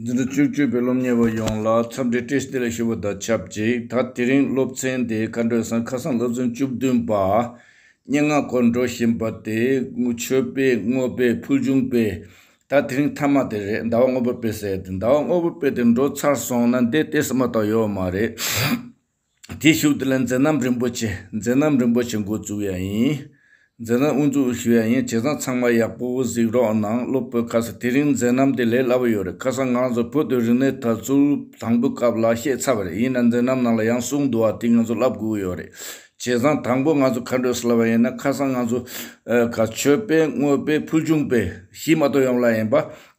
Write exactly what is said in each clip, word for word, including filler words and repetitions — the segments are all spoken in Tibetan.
འཛིན་གྲྭ་བཅུ་གཅིག་པའི་སློབ་གཉེར་བ་ཡོངས་ལ་འཚམས་འདྲི་བཀྲ་ཤིས་བདེ་ལེགས་ཞུ་བ་དང་ཆབས་ཅིག་ད་དེ་རིང་སློབ་ཚན་དེ་ག་འདྲ་ཟེར་ན་ཁ་སང་སློབ་ཚན་བཅུ་བདུན་པ་སྙན་ངག་སྐོར་འགྲོ་བཞིན་པ་དེ་མཆོད་པའི་དངོས་པོའི་ཕུལ་བྱུང་པའི། ད་དེ་རིང་མཐའ་མ་དེ་རེད། ཟླ་བ་དངོས་པོ་དཔེ་ཟེར་དེ་ཟླ་བ་དངོས་པོ་དཔེ་དེ་འགྲོ་ཚར་སོང་ན་འདི་ཏོག་ཙམ་མ་གཏོགས་ཡོད་མ་རེད། དེའི་གཞུག་དེ་ལ་མཛད་རྣམ་རིན་པོ་ཆེ། མཛད་རྣམ་རིན་པོ་ཆེ་འགོ་བཙུགས་ཡ་ཡིན། མཛད་རྣམ་དབུ་འཛུགས་ཞུ་ཡ་ཡིན། བྱས་ཙང་ཚང་མ་ཡག་པོ་གཟིགས་རོགས་གནང་། སློབ་དཔོན་ཁ་སང་དེ་རིང་མཛད་རྣམ་དེ་ལས་སླ་པོ་ཡོད་རེད། ཁ་སང་ང་ཚོ་བོད་དུ་རིག་གནས་དར་ཚུལ་དང་པོའི་སྐབས་ལ་བཤད་ཚར་བ་རེད། ཡིན་ན་མཛད་རྣམ་ནང་ལ་ཡང་གསུངས་འདུག་བ། དེ་ང་ཚོ་བསླབ་དགོས་ཡོད་རེད། བྱས་ཙང་དང་པོ་ང་ཚོ་ག་འདྲ་ཟེར་ལབ་པ་ཡིན་ན་ཁ་སང་ང་ཚོ་ཨ་ག་མཆོད་པའི་དངོས་པོའི་ཕུལ་བྱུང་པའི་བཞི་མ་གཏོགས་ཡོང་ལ་ཡིན་པ།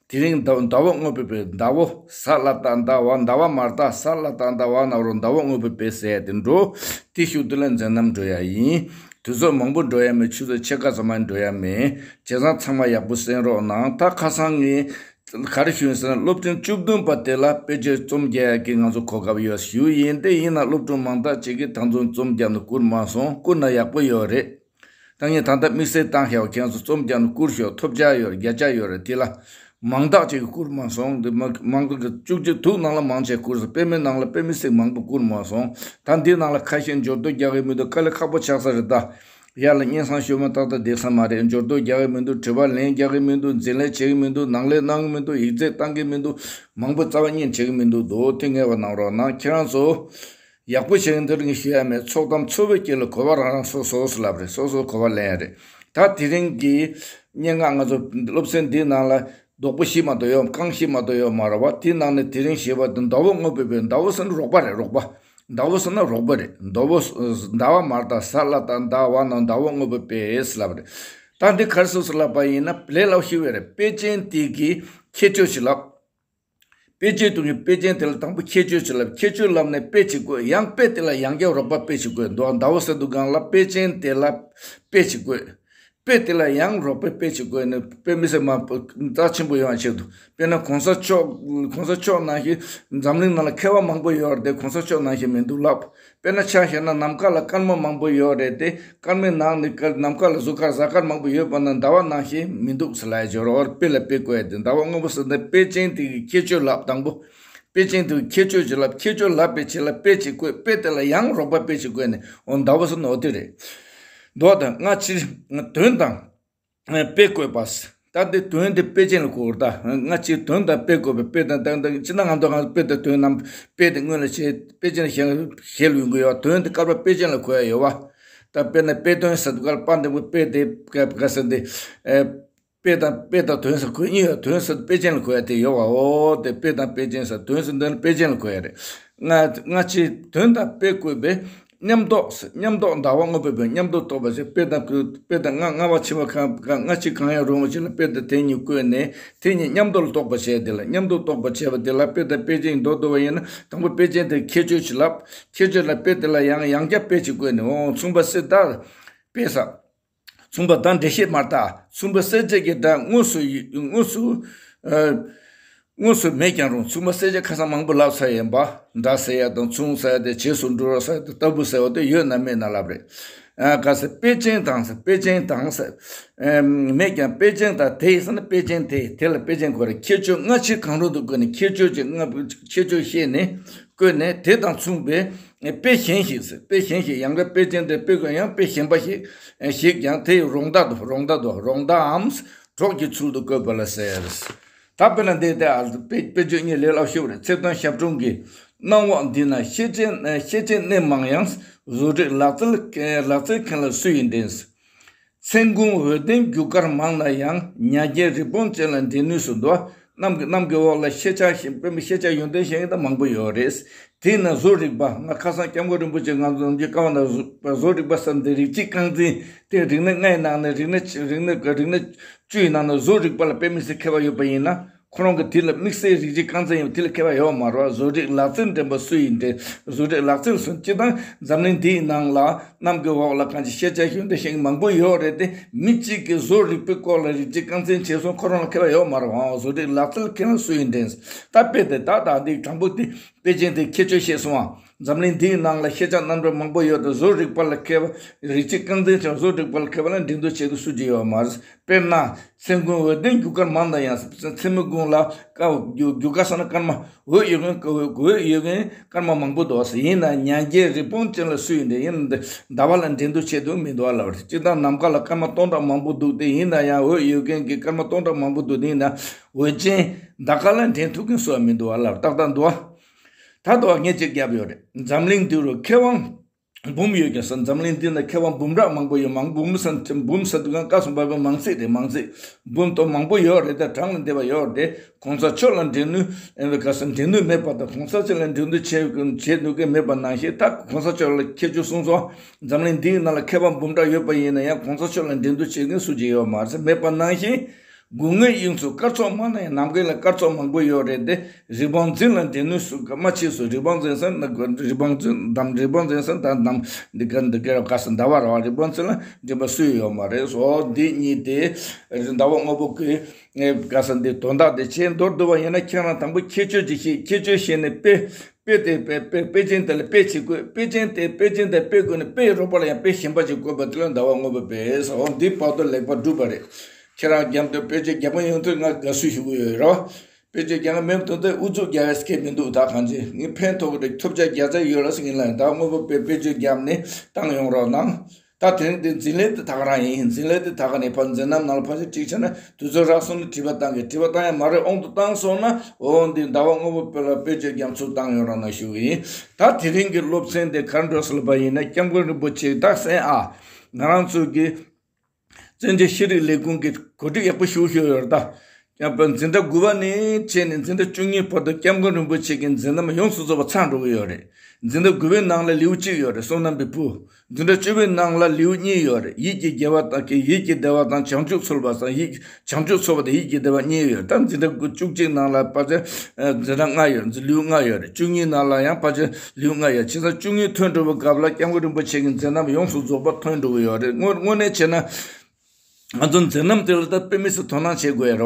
དེ་རིང་ཟླ་ཟླ་བ་དངོས་པོའི་དཔེ་ཟླ་བོ་ས་ལ་བཏགས་ཟླ་བ། ཟླ་བ་མ་བཏགས་ས་ལ་བཏགས་ཟླ་བ་ན་རོ་ཟླ་བ་དངོས་པོའི་དཔེ་ཟེར་དེ་འགྲོ། དེའི་གཞུག་དེ་ལ་མཛད་རྣམ་འགྲོ་ཡ་ཡིན། དུས་ཚོད་མང་པོ་འགྲོ་ཡ་མེད། ཆུ་ཚོད་ཕྱེད་ཀ་ཙམ་མ་འགྲོ་ཡ་མེད། བྱས་ཙང་ཚང་མ་ཡག་པོ་གསན་རོགས་གནང་། ད་ཁ་སང་ངས་ག་རེ་ཞུས་ཟེར་ན་སློབ་ཚན་བཅུ་བདུན་པ་དེ་ལ་དཔེ་ཆ་རྩོམ་རྒྱག་ཡ་གི་ང་ཚོ་གོ་སྐབས་ཡོད་ཞུས་ཡིན། དེ་ཡིན་ན་སློབ་ཕྲུག་མང་དག་ཅིག་གིས་ད་དུང་རྩོམ་རྒྱག་ནས་བསྐུར་མ་སོང་། བསྐུར་ན་ཡག་པོ་ཡོད་རེད། ད་ངས་ད་ལྟ་དམིགས་བསལ་བཏང་བཞག་པ་ཁྱེད་ཚོ་རྩོམ་རྒྱག་ནས་བསྐུར་ཤོག་ཐོབ་བྱ་ཡོད་རེད། བརྒྱ་ཆ་ཡོད་རེད། དེ་ལ་མང་དག་ཅིག་གིས་བསྐུར་མ་སོང་། འདི་མ་མང་དག་གིས་བཅུ་གཅིག་དུག་ནང་ལ་མང་ཆེ་བསྐུར་སོང་། དཔེ་མེད་ནང་ལ་དཔེ་མི་སྲིད་མང་པོ་བསྐུར་མ་སོང་། ད་འདི་ནང་ལ་ཁ་ཤས་འབྱོར་ཐོ་རྒྱག་གི་མི་འདུག་དཀའ་ལས་ཁག་པོ་ཆགས་ས་རེད་ད། ཡར་ལ་སྙན་སེང་ཞུ་མ་ཏག་ཏག་བསྡད་ས་མ་རེད། འབྱོར་ཐོ་རྒྱག་གི་མི་འདུག་དྲི་བ་ལན་རྒྱག་གི་མི་འདུག་འཛིན་ལན་བྱེད་ཀྱི་མི་འདུག་ནང་ལན་གནང་གི་མི་འདུག་ཡིག་ཚད་བཏང་གི་མི་འདུག་མང་པོ་རྩ་བ་ཉིད་བྱེད་ཀྱི་མི་འདུག་འདུག་དེ་ངེས་པ་གནང་རོགས་གནང་། ཁྱེད་རང་ཚོ་ཡག་པོ་བྱེད་ཀྱི་འདུག་ངས་ཞུ་ཡ་མེད། ཚོགས་གཏམ་ཚོགས་པའི་དཀྱིལ་ལ་གོ་བ་རང་རང་སོ་སོ་སོ་ལབ་རེད། སོ་སོ་གོ་བ་ལེན་ཡ་རེད། ད་དེ་རིང་གི་སྙན་ངག་ང་ཚོ་སློབ་ཚན་འདིའི་ནང་ལ་རྡོག་པོ་བཞི་མ་གཏོགས་ཡོད། རྐང་བཞི་མ་གཏོགས་ཡོད་མ་རེད་བ། དེའི་ནང་ནས་དེ་རིང་བཞི་པ་དེ་ཟླ་བོ་དངོས་པོའི་དཔེ། ཟླ་བོ་ཟེར་ན་རོགས་པ་རེད། རོགས་པ། ཟླ་བོ་ཟེར་ན་རོགས་པ་རེད། ཟླ་བོ་ཟླ་བ་མ་བཏགས་ཟ་ལ་བཏགས་ཟླ་བ་ན་ཟླ་བོ་དངོས་པོའི་དཔེ་ལབ་རེད། ད་འདི་ག་རེ་ཟེར་ལབ་པ་ཡིན་ན་ལས་སླ་པོ་ཞིག་རེད། དཔེ་ཅན་དེ་གི་ཁྱད་ཆོས་ཤིག་ལབ། དཔེ་ཅན་དུ་ངས་དཔེ་ཅན་དེ་ལ་དང་པོ་ཁྱད་ཆོས་ཅིག་ལབ། ཁྱད་ཆོས་ལབ་ནས་དཔེ་ཅིག་བཀོད། ཡང་དཔེ་དེ་ལ་ཡང་བསྐྱར་རོགས་པ་དཔེ་ཅིག་བཀོད་འདུག་ཟླ་བོ་ཟེར་དུས་སྒང་ལ་དཔེ་ཅན་དེ་ལ་དཔེ་ཅིག་བཀོད། དཔེ་དེ་ལ་ཡང་རོགས་པའི་དཔེ་ཅིག་བཀོད་ནས་དཔེ་མི་སྲིད་མ་རྩ་ཆེན་པོ་ཡོང་བ་བྱེད་འདུག་དཔེར་ན་གོང་ས་མཆོག་གོང་ས་མཆོག་ནང་བཞིན་འཛམ་གླིང་ནང་ལ་མཁས་པ་མང་པོ་ཡོད་རེད་དེ་གོང་ས་མཆོག་ནང་བཞིན་མི་འདུག་ལབ། དཔེར་ན་ཆ་བཞག་ན་ནམ་མཁའ་ལ་སྐར་མ་མང་པོ་ཡོད་རེད་དེ། སྐར་མའི་ནང་ནས་སྐར་ནམ་མཁའ་ལ་གཟུགས་སྐར་གཟའ་སྐར་མང་པོ་ཡོད་པ་ན་ཟླ་བ་ནང་བཞིན་མི་འདུག་ཟེར་ལབ་ཡ་ཅིག་ཡོད་རེད། དཔེ་ལ་དཔེ་བཀོད་ཡ་དེ་ཟླ་བ་དངོས་པོ་ཟེར་ན་དཔེ་ཅན་དེ་གི་ཁྱད་ཆོས་ལབ། དང་པོ་དཔེ་ཅན་དེ་གི་ཁྱད་ཆོས་ཅིག་ལབ། ཁྱད་ཆོས་ལབ་པའི་ཆེད་ལ་དཔེ་ཅིག་བཀོད། དཔེ་དེ་ལ་ཡང་རོགས་པ་དཔེ་ཅིག་བཀོད་ནས་འོ་ཟླ་བོ་ཟེར་ན་འོ་དེ་རེད། མདོ་དང་སྔ་ཕྱི་དོན་དང་དཔེ་བཀོད་པ། ད་འདི་དོན་དེ་དཔེ་ཅན་ལ་གོ་བར་ད། སྔ་ཕྱི་དོན་དང་དཔེ་བཀོད་པའི་དཔེ་དང་ད་ད་ཅི་ན་ང་ཚོ་ང་ཚོ་དཔེ་དང་དོན་རྣམས་དཔེ་དེ་སྔོན་ལ་བྱས་དཔེ་ཅན་ཞེས་ཞེས་ལུས་དགོས་ཡོད། དོན་དེ་སྐབས་ར་དཔེ་ཅན་ལ་གོ་ཡ་ཡོད་བ། ད་དཔེར་ན་དཔེ་དོན་ཟེར་དུས་སྐབས་པ་འདི་མོ་དཔེ་དེ་ག་ག་ཟེར་འདི། ཨེ། དཔེ་དང་དཔེ་དང་དོན་ཟེར་གོ་གཉིས་ཡོད། དོན་ཟེར་དཔེ་ཅན་ལ་གོ་ཡ་དེ་ཡོད་བ། འོ་དེ་དཔེ་དང་དཔེ་ཅན་ཟེར་དོན་ཟེར་དོན་དཔེ་ཅན་ལ་གོ་ཡ་རེད། སྔ་སྔ་ཕྱི་དོན་དང་དཔེ་བཀོད་པའི་མཉམ་རྟོགས་ཟེར། མཉམ་རྟོགས་ཟླ་བ་དངོས་པོའི་དཔེ་མཉམ་དུ་རྟོགས་པ་ཟེར། དཔེ་དང་དཔེ་དང་ལྔ་ལྔ་པ་ཕྱི་མ་གང་གང་སྔ་ཕྱི་གང་ཡང་རུང་བ་ཅིག་ལ་དཔེ་དང་དེ་གཉིས་བཀོད་ནས་དེ་གཉིས་མཉམ་དུ་ལ་རྟོགས་པ་བྱས། དེ་ལ་མཉམ་དུ་རྟོགས་པ་བྱས་པ་དེ་ལ་དཔེ་དང་དཔེ་ཅན་མདོར་བསྡུ་བ་ཡིན་ན་དང་པོ་དཔེ་ཅན་དེ་ཁྱད་ཆོས་ཅིག་ལབ། ཁྱད་ཆོས་ལ་དཔེ་དེ་ལ་ཡང་ཡང་བསྐྱར་དཔེ་ཅིག་བཀོད་ནས་འོ་མཚུངས་པ་གསེར་ལྟར་དཔེ་ཟེར། མཚུངས་པ་དང་འགྲེལ་བཤད་མར་ལྟ། མཚུངས་པ་གསལ་བྱེད་ཀྱི་སྒྲ་དངོས་སུ་ཡོད་དངོས་སུ་ཨ་དངོས་སུ་མེད་ཀྱང་རུང་། མཚུངས་པ་གསལ་བྱེད་ཁ་སང་མང་པོ་ལབ་ཚར་ཡིན་པ། འདྲ་ཟེར་ཡ་དང་མཚུངས་ཟེར་ཡ་དེ་རྗེས་སུ་འགྲོ་ཟེར་ཡ་དེ་ལྟ་བུ་ཟེར་བ་དེ་ཡོད་ན་མེད་ན་ལབ་རེད། ཨ་ག་ཟེར་དཔེ་ཅན་དང་ཟེར། དཔེ་ཅན་དང་ཟེར། ཨ་མེད་ཀྱང་དཔེ་ཅན་དང་དེ་ཡིན་ཟེར་ན་དཔེ་ཅན་དེ་དེ་ལ་དཔེ་ཅན་གོ་རེད། ཁྱད་ཆོས་སྔ་ཕྱི་གང་རུང་དུ་བཀོད་ནས་ཁྱད་ཆོས་ཀྱི་སྔ་ཁྱད་ཆོས་བཤད་ནས། བཀོད་ནས་དེ་དང་མཚུངས་པའི་དཔེ་གཞན་ཞིག་ཟེར། དཔེ་གཞན་ཞིག་ཡང་ག་དཔེ་ཅན་དེ་དཔེ་བཀོད་ཡང་དཔེ་གཞན་པ་ཞིག་ཞིག་ཀྱང་དེ་ཡི་རོགས་ཟླ་དུ་རོགས་ཟླ་དུ་རོགས་ཟླའམ་གྲོགས་ཀྱི་ཚུལ་དུ་བཀོད་པ་ལ་ཟེར། ད་དཔེར་ན་འདི་དེ་ཨ་དཔེ་དཔེ་བརྗོད་གཉིས་ལས་སླ་ཤོས་རེད། ཚེ་དོན་ཞབས་དྲུང་གི་སྣང་བ་འདི་ན་ཤེས་བྱའི་ཤེས་བྱའི་གནས་མང་ཡང་བཟོ་རིག་ལག་རྩལ་ལག་རྩལ་མཁན་ལ་སུ་ཡིས་འགྲན། མཚན་གུང་འོད་ལྡན་རྒྱུ་སྐར་མང་ན་ཡང་། ཉ་རྒྱལ་རི་བོང་ཅན་ལ་འགྲན་ནུས་སུ་འདུག་གནམ་གྱི་གནམ་གྱི་འོག་ལ་ཤེས་བྱ་ཞིག་དཔེ་མི་ཤེས་བྱ་ཡོན་ཏན་ཤེས་མཁན་ད་མང་པོ་ཡོད་རེད། དེས་ན་བཟོ་རིག་པ་ང་ཁ་སང་སྐྱབས་མགོན་རིན་པོ་ཆེ་ང་ཚོ་ནམ་རྒྱུན་བཀའ་བ་ན་བཟོ་རིག་པ་བསམ་སྟེ་རིགས་གཅིག་རྐང་འཛིན་དེ་རིག་གནས་ལྔའི་ནང་ནས་རིག་གནས་རིག་གནས་རིག་གནས་བཅུའི་ནང་ནས་བཟོ་རིག་པ་ལ་དཔེ་མི་སྲིད་མཁས་པ་ཡོད་པ་ཡིན་ན། ཁོ་རང་གི་དེ་ལ་དམིགས་བསལ་རིགས་གཅིག་རྐང་འཛིན་ཡོད་དེ་ལ་མཁས་པ་ཡོད་མ་རེད། བཟོ་རིག་ལག་རྩལ་འགྲན་པ་སུ་ཡིས་འགྲན། བཟོ་རིག་ལག་རྩལ་སོང་སྤྱིར་བཏང་འཛམ་གླིང་འདིའི་ནང་ལ་གནམ་གྱི་འོག་ལ་གང་ཅི་ཤེས་བྱ་ཡོན་ཏན་ཤེས་མཁན་མང་པོ་ཡོད་རེད་དེ། མི་གཅིག་གིས་བཟོ་རིག་པའི་སྐོར་ལ་རིགས་གཅིག་རྐང་འཛིན་བྱས་སོང་ཁོ་རང་ལ་མཁས་པ་ཡོད་མ་རེད། འོ་བཟོ་རིག་ལག་རྩལ་མཁས་པ་སུ་ཡིས་འགྲན། ད་དཔེ་དེ་ད་ད་འདི་དང་པོ་དེ་དཔེ་ཅན་དེ་ཁྱད་ཆོས་བཤད་སོང་ཨ། འཛམ་གླིང་འདིའི་ནང་ལ་ཤེས་བྱ་རྣམ་གྲངས་མང་པོ་ཡོད་དེ། བཟོ་རིག་པ་ལ་མཁས་པ། རིག་བྱེད་རྐང་འཛིན་ཆེན་བཟོ་རིག་པ་ལ་མཁས་པ་ལ་འགྲན་བསྡུར་བྱེད་དུ་སུ་གཅིག་ཡོད་མ་རེད། དཔེར་ན། སེམས་ཁུངས་འོད་ལྡན་རྒྱུ་སྐར་མ་ན་ཡང་། སེམས་ཁུངས་ལ་ཀ་རྒྱུ་རྒྱུ་སྐར་ས་ན་སྐར་མ། འོད་ཡོད་མཁན་འོད་ཡོད་མཁན་སྐར་མ་མང་པོ་འདུག་ཟེར། ཡིན་ན་མྱ་ངན་རི་བོང་ཅན་ལ་སུ་ཡིན་འདྲ་ཡིན་ཟླ་བ་ལ་འགྲན་བསྡུར་བྱེད་དུ་མི་འདུག་ལབ་རེད། སྤྱིར་བཏང་ནམ་མཁའ་ལ་སྐར་མ་སྟོང་ཕྲག་མང་པོ་འདུག་སྟེ། ཡིན་ན་ཡང་འོད་ཡོད་མཁན་གྱི་སྐར་མ་སྟོང་ཕྲག་མང་པོ་འདུག་སྟེ། ཡིན་ན་འོད་ཆེན་ཟླ་སྐར་ལ་འགྲན་ཐུབ་མཁན་སུ་ཡང་མི་འདུག་ལབ། ཏག་ཏག་འདུག་ད་དུང་ངས་གཅིག་བརྒྱབ་ཡོད་རེད། འཛམ་གླིང་འདི་རུ་མཁས་དབང་འབུམ་ཡོད་ཀྱང་ཟེར། འཛམ་གླིང་འདི་ན་མཁས་དབང་འབུམ་ཕྲག་མང་པོ་ཡོད། མང་འབུམ་ཟེར་འབུམ་ཟེར་དུས་གང་བཀའ་གསུང་པ་པོ་མང་ཚིག་རེད། མང་ཚིག་འབུམ་ཏོ་མང་པོ་ཡོད་རེད། ད་གྲངས་ལ་འདེབས་པ་ཡོད་རེད། གོང་ས་མཆོག་ལ་འགྲན་ནུས་ཨེ་བའི་ག་ས་འགྲན་ནུས་མེད་པ་དང་། གོང་ས་མཆོག་ལ་འགྲན་བསྡུར་བྱེད་བྱེད་ནུས་མཁན་མེད་པ་ནང་བཞིན། ད་གོང་ས་མཆོག་ལ་ཁྱད་ཆོས་གསུངས་སོང་། འཛམ་གླིང་འདིའི་ནང་ལ་མཁས་དབང་འབུམ་ཕྲག་ཡོད་པ་ཡིན་ན་ཡང་། གོང་ས་མཆོག་ལ་འགྲན་བསྡུར་བྱེད་མཁན་སུ་གཅིག་ཡོད་མ་རེད། མེད་པ་ནང་བཞིན། སྒོ་ངའི་དབྱིངས་སུ་སྐར་ཚོགས་མང་ན་ཡང་། ནམ་མཁའ་ལ་སྐར་ཚོགས་མང་པོ་ཡོད་རེད་དེ། རི་བོང་འཛིན་ལ་འགྲན་ནུས་སུ་མ་མཆིས་སོ། རི་བོང་འཛིན་ཟེར་ན་རི་བོང་འཛིན་དམ། རི་བོང་འཛིན་ཟེར་ན་ད་དམ་འདི་ག་འདི་ག་ག་ས་ཟླ་བ་ར་བ། རི་བོང་འཛིན་ལ་འགྲན་པ་སུ་ཡོད་མ་རེད་སོ། འདི་གཉིས་དེ་ཟླ་བ་དངོས་པོ་གི་ག་ས་འདི་དོན་དག་དེ་བྱས་མདོར་བསྡུ་བ་ཡིན་ན། ཁྱེད་རང་དང་པོ་ཁྱད་ཆོས་ཅིག་ཤེས། ཁྱད་ཆོས་ཤེས་ནས་དཔེ་དཔེ་དེ་དཔེ་དཔེ་དཔེ་ཅན་དེ་ལ་དཔེ་བྱེད་དགོས། དཔེ་ཅན་དེ་དཔེ་ཅན་དེ་དཔེ་དགོས་ནས། དཔེ་ཡི་རོགས་པ་ལ་ཡང་དཔེ་གཞན་པ་ཅིག་བཀོད་པ་དེ་ལ་ཟླ་བ་དངོས་པོ་བས་སོ། འདི་བར་དུ་ལེགས་པར་བསྒྲུབས་པ་རེད། ཁྱེད་རང་རྒྱབ་དུ་དཔེ་ཆ་རྒྱག་པ་ཡོང་དུས་ང་དགའ་བསུ་ཞུ་གི་ཡོད་རོ། དཔེ་ཆ་རྒྱག་ན་མེད་དུ་དུ་ཨུ་ཚུགས་རྒྱག་ཡས་སྐད་མི་འདུག་ད་གང་ཅི་ངས་ཕན་ཐོགས་རེད། ཐོབ་ཆ་རྒྱ་ཚ་ཡོད་ལ་ཟེར་གྱིན་ལ། ད་དངོས་པོ་དཔེ་དཔེ་ཆ་རྒྱབ་ནས་བཏང་ཡོང་རོགས་གནང་། ད་དེ་རིང་དེ་འཛིན་ལས་དེ་ད་ག་རང་ཡིན། འཛིན་ལས་དེ་ད་ག་ནས་ཕར་འཛིན་ལམ་ནང་ལ་ཕར་ཞིག་ཁྲིད་བྱས་ན་དུས་ཚོད་རག་སོང་ན་དྲི་བ་བཏང་གི། དྲི་བ་བཏང་ཡང་མ་རེད། དབང་དུ་བཏང་སོང་ན། འོ་འདི་ཟླ་བ་དངོས་པོ་དཔེ་ལ་དཔེ་ཆ་རྒྱབ་ཚུལ་བཏང་ཡོང་རོགས་གནང་ཞུ་གི་ཡིན། ད་དེ་རིང་གི་སློབ་ཚན་དེ་ག་འགྲོ་སློབ་པ་ཡིན་ན། སྐྱབས་མགོན་རིན་པོ་ཆེ་ད་གསན་ཨ། ང་རང་ཚོ་གི་བཙན་བྱོལ་ཤེས་རིག་ལས་ཁུངས་ཀྱི་གོ་སྒྲིག་ཡག་པོ་ཞུ་ཞུ་ཡོད་རེད་ད། ཡང་འཛིན་གྲྭ་དགུ་པ་ནས་བྱས་ནས་འཛིན་གྲྭ་བཅུ་གཉིས་བར་དུ་སྐྱབས་མགོན་རིན་པོ་ཆེ་གི་མཛད་རྣམ་ཡོངས་སུ་རྫོགས་པ་ཚར་འགྲོ་གི་ཡོད་རེད། འཛིན་གྲྭ་དགུ་པའི་ནང་ལ་ལེའུ་གཅིག་ཡོད་རེད། བསོད་ནམས་པའི་བུ། འཛིན་གྲྭ་བཅུ་པའི་ནང་ལ་ལེའུ་གཉིས་ཡོད་རེད། ཡིད་ཀྱི་དགེ་བ་དང་གི་ཡིད་ཀྱི་བདེ་བ་དང་བྱང་ཆུབ་ཚོལ་བ་དང་ཡིད་བྱང་ཆུབ་ཚོལ་བ་དང་ཡིད་ཀྱི་བདེ་བ་གཉིས་ཡོད། ད་འཛིན་གྲྭ་དགུ་བཅུ་གཅིག་ནང་ལ་ཕལ་ཆེར་འཛིན་གྲྭ་ལྔ་ཡོད། ལེའུ་ལྔ་ཡོད་རེད། བཅུ་གཉིས་ནང་ལ་ཡང་ཕལ་ཆེར་ལེའུ་ལྔ་ཡོད། བྱས་ཙང་བཅུ་གཉིས་ཐོན་འགྲོ་བའི་སྐབས་ལ་སྐྱབས་མགོན་རིན་པོ་ཆེ་གི་མཛད་རྣམ་ཡོངས་སུ་རྫོགས་པ་ཐོན་འགྲོ་གི་ཡོད་རེད། དངོས་དངོས་གནས་བྱས་ན། ང་ཚོ་མཛད་རྣམ་དེ་ལ་ད་དཔེ་མི་སྲིད་དོ་སྣང་བྱེད་དགོས་ཡ་རེད་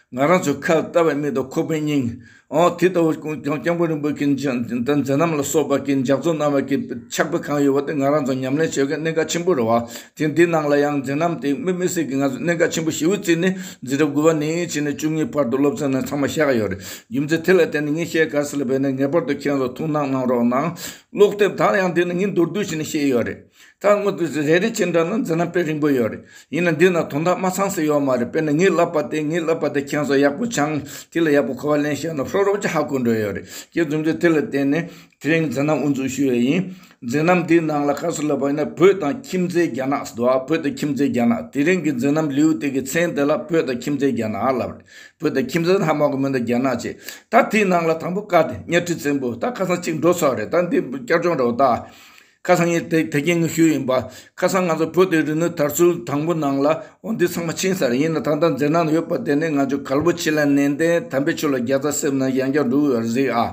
བ། ང་རང་ཚོ་ཁ་ལྟ་བའི་མིག་དང་ཁོག་པའི་སྙིང་། ཨོ་དེ་ལྟ་བུ་ཀྱང་སྐྱབས་མགོན་རིན་པོ་ཆེའི་མཛད་རྣམ་ལ་སོགས་པ་གི་ལྗགས་རྩོམ་གནང་བ་གི་ཕྱག་དཔེ་གང་ཡོད་པ་དེ་ང་རང་ཚོ་ཉམས་ལེན་བྱེད་མཁན་གནད་འགག་ཆེན་པོ་རེད་བ། དེ་འདི་ནང་ལ་ཡང་མཛད་རྣམ་དེ་དམིགས་བསལ་གྱི་ང་ཚོ་གནད་འགག་ཆེན་པོ་ཞེ་པོ་བརྩིས་ནས་འཛིན་གྲྭ་དགུ་པ་ནས་བྱས་ནས་བཅུ་གཉིས་བར་དུ་སློབ་ཚན་ནང་ཚང་མ་བཞག་ཡོད་རེད། རྒྱུ་མཚན་དེ་ལ་བརྟེན་ནས་ངས་བཤད་ག་ཟེར་ལབ་པ་ཡིན་ན། ངེས་པར་དུ་ཁྱེད་རང་ཚོ་ཐུགས་སྣང་གནང་རོགས་གནང་། ཀློག་དེབ་ད་ཡང་འདི་ནི་ངས་མདོར་བསྡུས་བྱས་ནས་བཤད་ཡོད་རེད། ད་དངོས་དུ་རེ་རེ་བྱས་འདྲ་ན་མཛད་རྣམ་དཔེ་རིང་པོ་ཡོད་རེད། ཡིན་ན་འདི་ན་དོན་དག་མ་ཚང་ས་ཡོད་མ་རེད། དཔེར་ན་ངས་ལབ་པ་དེ་ངས་ལབ་པ་དེ་ཁྱེད་ཚོ་ཡག་པོ་སྦྱངས། དེ་ལ་ཡག་པོ་གོ་བ་ལེན་ཤེས་ན་ཧྲོ་རོ་ཅིག་ཧ་གོ་འགྲོ་ཡོད་རེད། ཁྱེད་རྒྱུ་མཚན་དེ་ལ་བརྟེན་ནས་དེ་རིང་མཛད་རྣམ་དབུ་འཛུགས་ཞུ་ཡས་ཡིན། མཛད་རྣམ་འདིའི་ནང་ལ་ག་ཚོད་ལབ་པ་ཡིན་ན། བོད་དང་ཁྱིམ་མཚེས་རྒྱ་ནག་ཟེར་འདུག་ཨ། བོད་དང་ཁྱིམ་མཚེས་རྒྱ་ནག་དེ་རིང་གི་མཛད་རྣམ་ལེའུ་དེ་གི་མཚན་དེ་ལ་བོད་དང་ཁྱིམ་མཚེས་རྒྱ་ནག་ལབ་རེད། བོད་དང་ཁྱིམ་མཚེས་ཧ་མ་གོ་མི་འདུག་རྒྱ་ནག་ཅེས། ད་དེའི་ནང་ལ་དང་པོ་བཀའ་དེ་གཉའ་ཁྲི་བཙན་པོ། ད་ཁ་སང་གཅིག་འགྲོ་ཚར་རེད། ད་འདི་བསྐྱར་སྦྱོང་འདྲ་བོ་ད། ཁ་སང་ངས་དེ་དེ་གིན་ངས་ཞུས་ཡིན་པ། ཁ་སང་ང་ཚོ་བོད་དེ་རིག་གནས་དར་སྲོལ་དང་པོ་ནང་ལ་འོ་འདི་ཚང་མ་ཕྱིན་ཚར། ཡིན་ན་ད་ལྟ་མཛད་རྣམ་ཡོད་པ་དེ་ནི་ང་ཚོ་གལ་པོ་ཆེ་ལ་ནན་ཏན་དམ་པའི་ཆོས་ལ་རྒྱལ་ཚ་སེམས་ནང་ཡང་བསྐྱར་འགྲོ་གི་ཡོད་རེད་ཟེར་ཨ།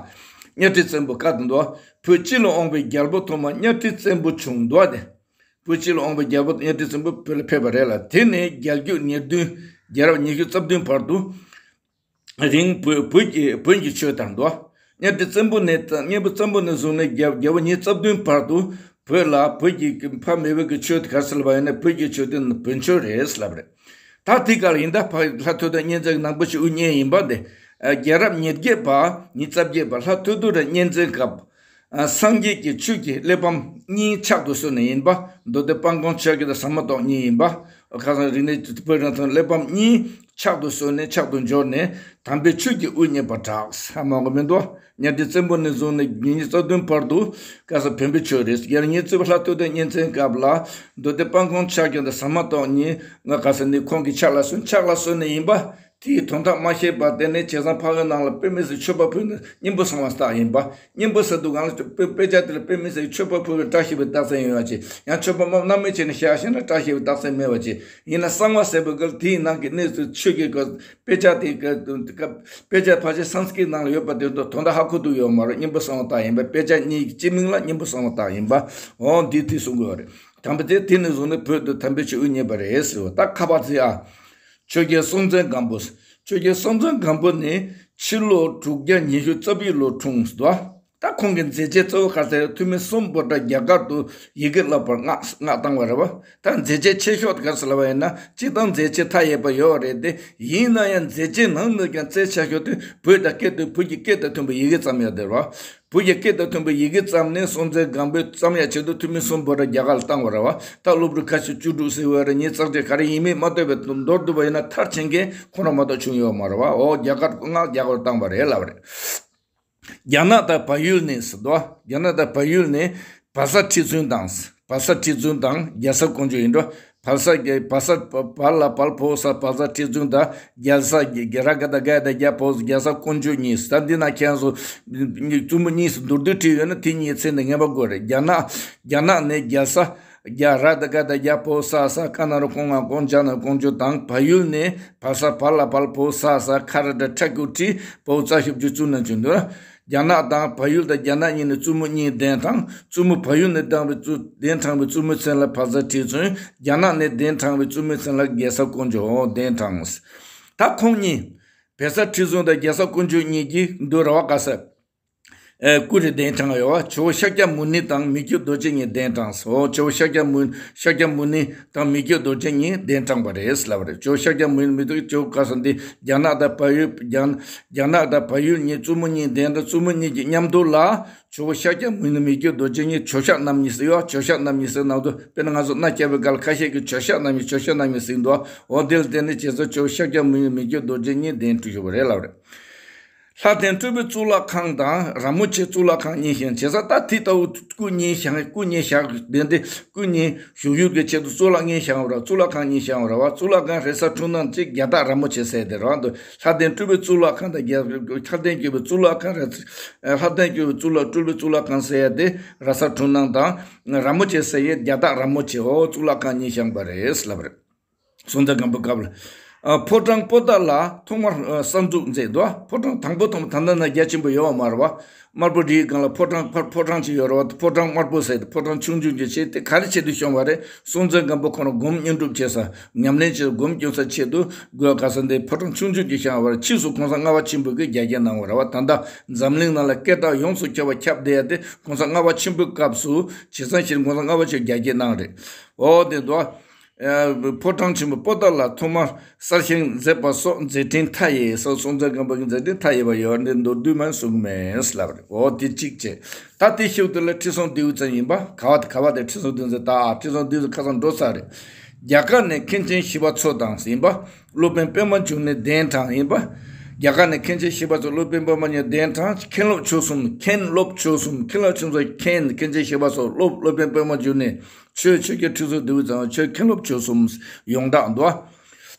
གཉའ་ཁྲི་བཙན་པོ་བཀའ་དང་དུ། བོད་སྤྱི་ལ་དབང་བའི་རྒྱལ་པོ་ཐོག་མ་གཉའ་ཁྲི་བཙན་པོ་བྱུང་འདུག་ཨ། དེ་བོད་སྤྱི་ལ་དབང་བའི་རྒྱལ་པོ་གཉའ་ཁྲི་བཙན་པོ་བོད་ལ་ཕེབས་པ་རེད་ལ། དེ་ནས་རྒྱལ་རྒྱུད་ཉེར་བདུན། རྒྱལ་རབས་ཉི་ཤུ་རྩ་བདུན་བར་དུ། རིང་བོད་བོད་ཀྱི་བོན་གྱི་ཆོས་དར་འདུག་གཉའ་ཁྲི་བཙན་པོ་ནས་གཉའ་ཁྲི་བཙན་པོ་ནས་བཟུང་ནས་རྒྱལ་རྒྱལ་པོ་ཉི་ཤུ་རྩ་བདུན་བར་དུ་བོད་ལ་བོད་ཀྱི་ཕ་མེས་པོ་གི་ཆོས་དེ་ག་རེ་ཟེར་ལབ་པ་ཡིན་ན། བོད་ཀྱི་ཆོས་དེ་བོན་ཆོས་རེད་ལབ་རེད། ད་དེ་ག་ལ་ཡིན་ད་ཕ་ལྷ་ཐོ་ཐོ་གཉན་བཙན་གྱི་ནང་པ་ཞིག་དབུ་བརྙེས་ཡིན་པ་དེ། རྒྱལ་རབས་ཉེར་བརྒྱད་པ་ཉི་ཤུ་རྩ་བརྒྱད་པ་ལྷ་ཐོ་ཐོ་ར་གཉན་བཙན་སྐབས། སངས་རྒྱས་ཀྱི་ཆོས་ཀྱི་གླེགས་བམ་གཉིས་ཕྱག་ཏུ་གསོལ་ནས་ཡིན་པ། མདོ་སྡེ་དཔལ་མགོན་ཕྱག་རྒྱ་དང་ཟ་མ་ཏོག་གཉིས་ཡིན་པ། ཁ་སང་རིག་གནས་བོད་རང་ཐོན་གླེགས་བམ་གཉིས་ཕྱག་ཏུ་གསོལ་ནས་ཕྱག་ཏུ་འབྱོར་ནས་དམ་པའི་ཆོས་ཀྱི་དབུ་བརྙེས་པར་གྲགས། ཧ་མ་གོ་མི་འདུག་གཉའ་ཁྲི་བཙན་པོ་ནས་བཟུང་ནས་ཉི་ཤུ་རྩ་བདུན་བར་དུ་ག་ས་བོན་པོའི་ཆོས་རེད། ཡར་ཉི་ཤུ་རྩ་བདུན་ལྷ་ཐོ་ཐོ་གཉན་བཙན་སྐབས་ལ་མདོ་སྡེ་དཔལ་མགོན་ཕྱག་རྒྱ་དང་ཟ་མ་ཏོག་གཉིས་ང་ག་ས་ནི་ཁོང་གི་ཕྱག་ལ་གསོལ། ཕྱག་ལ་གསོལ་ནས་ཡིན་པ། དེའི་དོན་དག་མ་ཤེས་པ་དེ་ནས་བྱས་ཙང་ཕ་གི་ནང་ལ་དཔེ་མི་སྲིད་མཆོད་པ་ཕུལ་ནས་སྙིང་པོ་གསང་བ་རྟགས་ཡིན་པ། སྙིང་པོ་ཟེར་དུས་གང་ལ་དཔེ་དཔེ་ཆ་དེ་ལ་དཔེ་མི་སྲིད་མཆོད་པ་ཕུལ་བའི་བཀྲ་ཤིས་པའི་རྟགས་མཚན་ཡོད་པ་ཅིག་ཡང་མཆོད་པ་མ་སྣང་མེད་བྱས་ནས་བཞག་ཤེས་ན་བཀྲ་ཤིས་པའི་རྟགས་མཚན་མེད་པ་ཅིག་ཡིན་ན་གསང་བ་ཟེར་བའི་སྐབས་དེའི་ནང་གི་གནས་ཚུལ་ཆོས་ཀྱི་སྐབས་དཔེ་ཆ་དེ་དཔེ་ཆ་ཕལ་ཆེར་སཾ་སྐྲྀཏ་ནང་ལ་ཡོད་པ་དེ་ཚོ་དོན་དག་ཧ་གོ་ཐུབ་ཡོད་མ་རེད། སྙིང་པོ་གསང་བ་རྟགས་ཡིན་པ། དཔེ་ཆ་གཉིས་ཀྱི་སྤྱི་མིང་ལ་སྙིང་པོ་གསང་བ་རྟགས་ཡིན་པ། འོ་འདི་དེ་གསུང་གི་ཡོད་རེད། དམ་པ་དེ་དེ་ནས་བཟུང་ནས་བོད་དུ་དམ་པའི་ཆོས་དབུ་བརྙེས་པ་རེད་ཟེར་བ། ད་ཁ་པར་ཟེར་ཨ། ཆོས་རྒྱལ་སྲོང་བཙན་སྒམ་པོ། ཆོས་རྒྱལ་སྲོང་བཙན་སྒམ་པོ་ནི་ཕྱི་ལོ་དྲུག་བརྒྱ་ཉི་ཤུ་རྩ་བཞི་ལོ་འཁྲུངས་སོ། ད་ ད་ཁོང་གི་མཛད་རྗེས་གཙོ་བོ་ག་ཚད་ཐུ་མི་གསུམ་པོ་འདྲ་རྒྱ་གར་དུ་ཡི་གེ་བསླབ་པར་མངགས་མངགས་བཏང་བ་རེད་བ། ད་མཛད་རྗེས་ཆེ་ཤོས་དེ་ག་རེ་ཟེར་ལབ་པ་ཡིན་ན། སྤྱིར་བཏང་མཛད་རྗེས་མཐའ་ཡས་པ་ཡོད་རེད་དེ། ཡིན་ན་ཡང་མཛད་རྗེས་ནང་ནས་ཀྱང་རྩ་ཆེ་ཤོས་དེ་བོད་དང་སྐད་དུ་བོད་ཀྱི་སྐད་དང་མཐུན་པའི་ཡི་གེ་བརྩམས་ཡོད་དེ་རེད་བ། བོད་ཀྱི་སྐད་དང་མཐུན་པའི་ཡི་གེ་བརྩམས་ནས་སྲོང་བཙན་སྒམ་པོས་བརྩམས་ཡ་ཆེད་དུ་ཐུ་མི་གསུམ་པོ་འདྲ་རྒྱ་གར་ལ་བཏང་བ་རེད་བ། ད་སློབ་ཕྲུག་ཁ་ཤས་བཅུ་དྲུག་ཟེར་བ་རེད། ངས་ཙག་ཙིག་ག་རེ་ཡིན་མིན་མ་ལྟོས་པའི་མདོར་བསྡུས་པ་ཡིན་ན་མཐར་ཕྱིན་མཁན་ཁོ་རང་མ་གཏོགས་བྱུང་ཡོད་མ་རེད་བ། འོ་རྒྱ་གར་མངགས་རྒྱ་གར་བཏང་བ་རེད་ལབ་རེད། རྒྱ་ནག་དང་བལ་ཡུལ་ནས་ཟེར་དོ། རྒྱ་ནག་དང་བལ་ཡུལ་ནས་བལ་བཟའ་ཁྲི་བཙུན་དང་། བལ་བཟའ་ཁྲི་བཙུན་དང་རྒྱལ་ས་ཀོང་ཇོ་ཡིན་འགྲོ། བལ་བཟའ་རྒྱལ་བལ་བཟའ་བལ་ལ་བལ་བོ་ས་བལ་བཟའ་ཁྲི་བཙུན་དང་རྒྱལ་ས་རྒྱ་ར་ག་ད་ག་ད་རྒྱལ་བོ་རྒྱལ་ས་ཀོང་ཇོ་གཉིས། ད་འདི་ན་ཁྱེད་ཚོ་བཙུན་མོ་གཉིས་སུ་མདོར་བསྡུས་བྲིས་ཡོད་ན་དེ་གཉིས་མཚན་དེ་ངེས་པ་དགོས་རེད། རྒྱ་ནག་རྒྱ་ནག་ནས་རྒྱལ་ས་རྒྱ་ར་ད་ག་ད་རྒྱལ་བོ་ས་ས་ཀ་ན་རོ་ཀོང་ང་ཀོང་ཇ་ན་ཀོང་ཇོ་དང་། བལ་ཡུལ་ནས་བལ་ས་བལ་ལ་བལ་བོ་ས་ས་ཁ་ར་ད་ཁྲ་ཀུ་ཁྲི་བོ་རྩ་ཞབས་ཀྱུ་བཙུན་ན་བྱུང་འདུག། རྒྱ་ནག་དང་བལ་ཡུལ་དང་རྒྱ་ནག་གཉིས་ནས་བཙུན་མོ་གཉིས་གདན་དྲངས། བཙུན་མོ་བལ་ཡུལ་ནས་གདན་དྲངས་པའི་བཙུན་གདན་དྲངས་པའི་བཙུན་མོའི་མཚན་ལ་བལ་བཟའ་ཁྲི་བཙུན། རྒྱ་ནག་ནས་གདན་དྲངས་པའི་བཙུན་མོའི་མཚན་ལ་རྒྱལ་ས་ཀོང་ཇོ་གདན་དྲངས། ད་ཁོང་གཉིས་བལ་བཟའ་ཁྲི་བཙུན་དང་རྒྱལ་ས་ཀོང་ཇོ་གཉིས་ཀྱིས་འདུལ་ར་བ་ག་ས་ཨེ་སྐུ་རེ་གདན་དྲངས་ཡོད་བ། ཇོ་བོ་ཤཱཀྱ་མུ་ནེ་དང་མི་བསྐྱོད་རྡོ་རྗེ་གཉིས་གདན་དྲངས་སོ། ཇོ་བོ་ཤཱཀྱ་མུ་ཤཱཀྱ་མུ་ནེ་དང་མི་བསྐྱོད་རྡོ་རྗེ་གཉིས་གདན་དྲངས་པ་རེད་ལབ་རེད། ཇོ་བོ་ཤཱཀྱ་མུ་ནེ་མི་བསྐྱོད་ཇོ་བོ་ག་ས་འདི་རྒྱ་ནག་དང་བལ་ཡུལ་རྒྱ་རྒྱ་ནག་དང་བལ་ཡུལ་གཉིས་བཙུན་མོ་གཉིས་གདན་དྲངས། བཙུན་མོ་གཉིས་ཀྱི་མཉམ་དུ་ལ་ཇོ་བོ་ཤཱཀྱ་མུ་ནེ་མི་བསྐྱོད་རྡོ་རྗེ་གཉིས་ཇོ་ཤཱཀ་རྣམ་གཉིས་ཟེར་ཡོད། ཇོ་ཤཱཀ་རྣམ་གཉིས་ཟེར་ནང་དུ་དཔེར་ན་ང་ཚོ་མནའ་བསྐྱལ་བའི་སྐབས་ལ་ཁ་ཤས་ཀྱིས་ཇོ་ཤཱཀ་རྣམ་གཉིས་ཇོ་ཤཱཀ་རྣམ་གཉིས་ཟེར་འདུག། འོ་དེ་ལ་བརྟེན་ནས་བྱས་ཙང་ཇོ་བོ་ཤཱཀྱ་མུ་ནེ་མི་བསྐྱོད་རྡོ་རྗེ་གཉིས་གདན་དྲངས་ཞུ་བ་རེད་ལབ་རེད། ལྷ་ལྡན་སྤྲུལ་པའི་གཙུག་ལག་ཁང་དང་ར་མོ་ཆེ་གཙུག་ལག་ཁང་གཉིས་བཞེངས། བྱས་ཙང་ད་དེ་ལྟ་བུ་སྐུ་གཉིས་བཞེངས། སྐུ་གཉིས་བཞེངས་དེ་འདི་སྐུ་གཉིས་བཞུགས་ཡུལ་གྱི་ཆེད་དུ་གཙུག་ལག་གཉིས་བཞེངས་པ་རེད། གཙུག་ལག་ཁང་གཉིས་བཞེངས་པ་རེད་བ། གཙུག་ལག་ཁང་རེ་ས་འཁྲུངས་ན་གཅིག་རྒྱ་སྟག་ར་མོ་ཆེ་ཟེར་དེ་རེད་བ། འདི་ལྷ་ལྡན་སྤྲུལ་པའི་གཙུག་ལག་ཁང་དང་རྒྱ་ལྷ་ལྡན་སྤྲུལ་པའི་གཙུག་ལག་ཁང་རེ་ལྷ་ལྡན་སྤྲུལ་པའི་གཙུག་ལག་སྤྲུལ་པའི་གཙུག་ལག་ཁང་ཟེར་ཡ་དེ་ར་ས་འཁྲུངས་ན་དང་ར་མོ་ཆེ་ཟེར་ཡ་རྒྱ་སྟག་ར་མོ་ཆེ་འོ་གཙུག་ལག་ཁང་གཉིས་བཞེངས་པ་རེད་ལབ་རེད། སྲོང་བཙན་སྒམ་པོའི་སྐབས་ལ། ཨ་ཕོ་བྲང་པོ་ཏཱ་ལ་ཐོག་མར་ཨ་གསར་འཛུགས་མཛད་འདུག། ཕོ་བྲང་དང་པོ་ཐོག་མ་ད་ལྟ་ན་རྒྱ་ཆེན་པོ་ཡོད་མ་རེད་བ། དམར་པོ་རིའི་སྒང་ལ་ཕོ་བྲང་ཕ་ཕོ་བྲང་ཅིག་ཡོད་རེད་བ། ཕོ་བྲང་དམར་པོ་ཟེར་ཏེ་ཕོ་བྲང་ཆུང་ཆུང་ཅིག་བྱས་ཏེ་ག་རེ་ཆེད་དུ་བྱུང་བ་རེད། སྲོང་བཙན་སྒམ་པོ་ཁོ་རང་སྒོམ་བརྙན་སྒྲུབ་བྱེད་ས་ཉམས་ལེན་བྱེད་ས་སྒོམ་སྐྱོན་ས་ཆེད་དུ་སྒོ་ག་ས་འདི་ཕོ་བྲང་ཆུང་ཆུང་ཅིག་བཞེངས་བ་རེད། ཕྱིས་སུ་གོང་ས་ལྔ་པ་ཆེན་པོ་གིས་རྒྱ་སྐྱེད་གནང་བ་རེད་བ། ད་ལྟ་འཛམ་གླིང་ནང་ལ་སྐད་གྲགས་ཡོངས་སུ་ཁྱབ་པ་ཁྱབ་བསྡད་ཡ་དེ་གོང་ས་ལྔ་པ་ཆེན་པོའི་སྐབས་སུ་བྱས་ཙང་ཕྱིར་གོང་ས་ལྔ་པ་ཆེན་པོས་རྒྱ་སྐྱེད་གནང་རེད། འོ་དེ་འདུག། ཨ་ཕོ་བྲང་ཆེན་པོ་པོ་ཏཱ་ལ་ཐོག་མར་གསར་བཞེངས་མཛད་པ་སོགས་མཛད་འཕྲིན་མཐའ་ཡས་སོགས་སྲོང་བཙན་སྒམ་པོ་གི་མཛད་འཕྲིན་མཐའ་ཡས་པ་ཡོད་འདི་མདོར་བསྡུས་མ་གསུངས་མེད་ལབ་རེད། འོ་དེ་གཅིག་བྱས། ད་དེ་ཤུགས་དེ་ལ་ཁྲི་སྲོང་ལྡེའུ་བཙན་ཡིན་པ་ག་བ་དེ་ག་བ་དེ་ཁྲི་སྲོང་ལྡེའུ་བཙན་ད་ཨ་ཁྲི་སྲོང་ལྡེའུ་བཙན་ཁ་སང་འགྲོ་ཚར་རེད། རྒྱ་གར་ནས་མཁན་ཆེན་ཞི་བ་འཚོ་དང་ཡིན་པ། སློབ་དཔོན་པདྨ་འབྱུང་གནས་གདན་དྲངས་ཡིན་པ། རྒྱ་གར་ནས་མཁན་ཆེན་ཞི་བ་འཚོ་སློབ་དཔོན་པདྨ་འབྱུང་གནས་གདན་དྲངས། མཁན་སློབ་ཆོས་གསུམ། མཁན་སློབ་ཆོས་གསུམ། མཁན་སློབ་ཆོས་གསུམ་མཁན་མཁན་ཆེན་ཞི་བ་འཚོ་སློབ་སློབ་དཔོན་པདྨ་འབྱུང་གནས། ཆོས་ཆོས་རྒྱལ་ཁྲི་ཟུར་འདུལ་བའི་ཚང་ཆོས་མཁན་སློབ་ཆོས་གསུམ་ཡོངས་གྲགས་འདུག།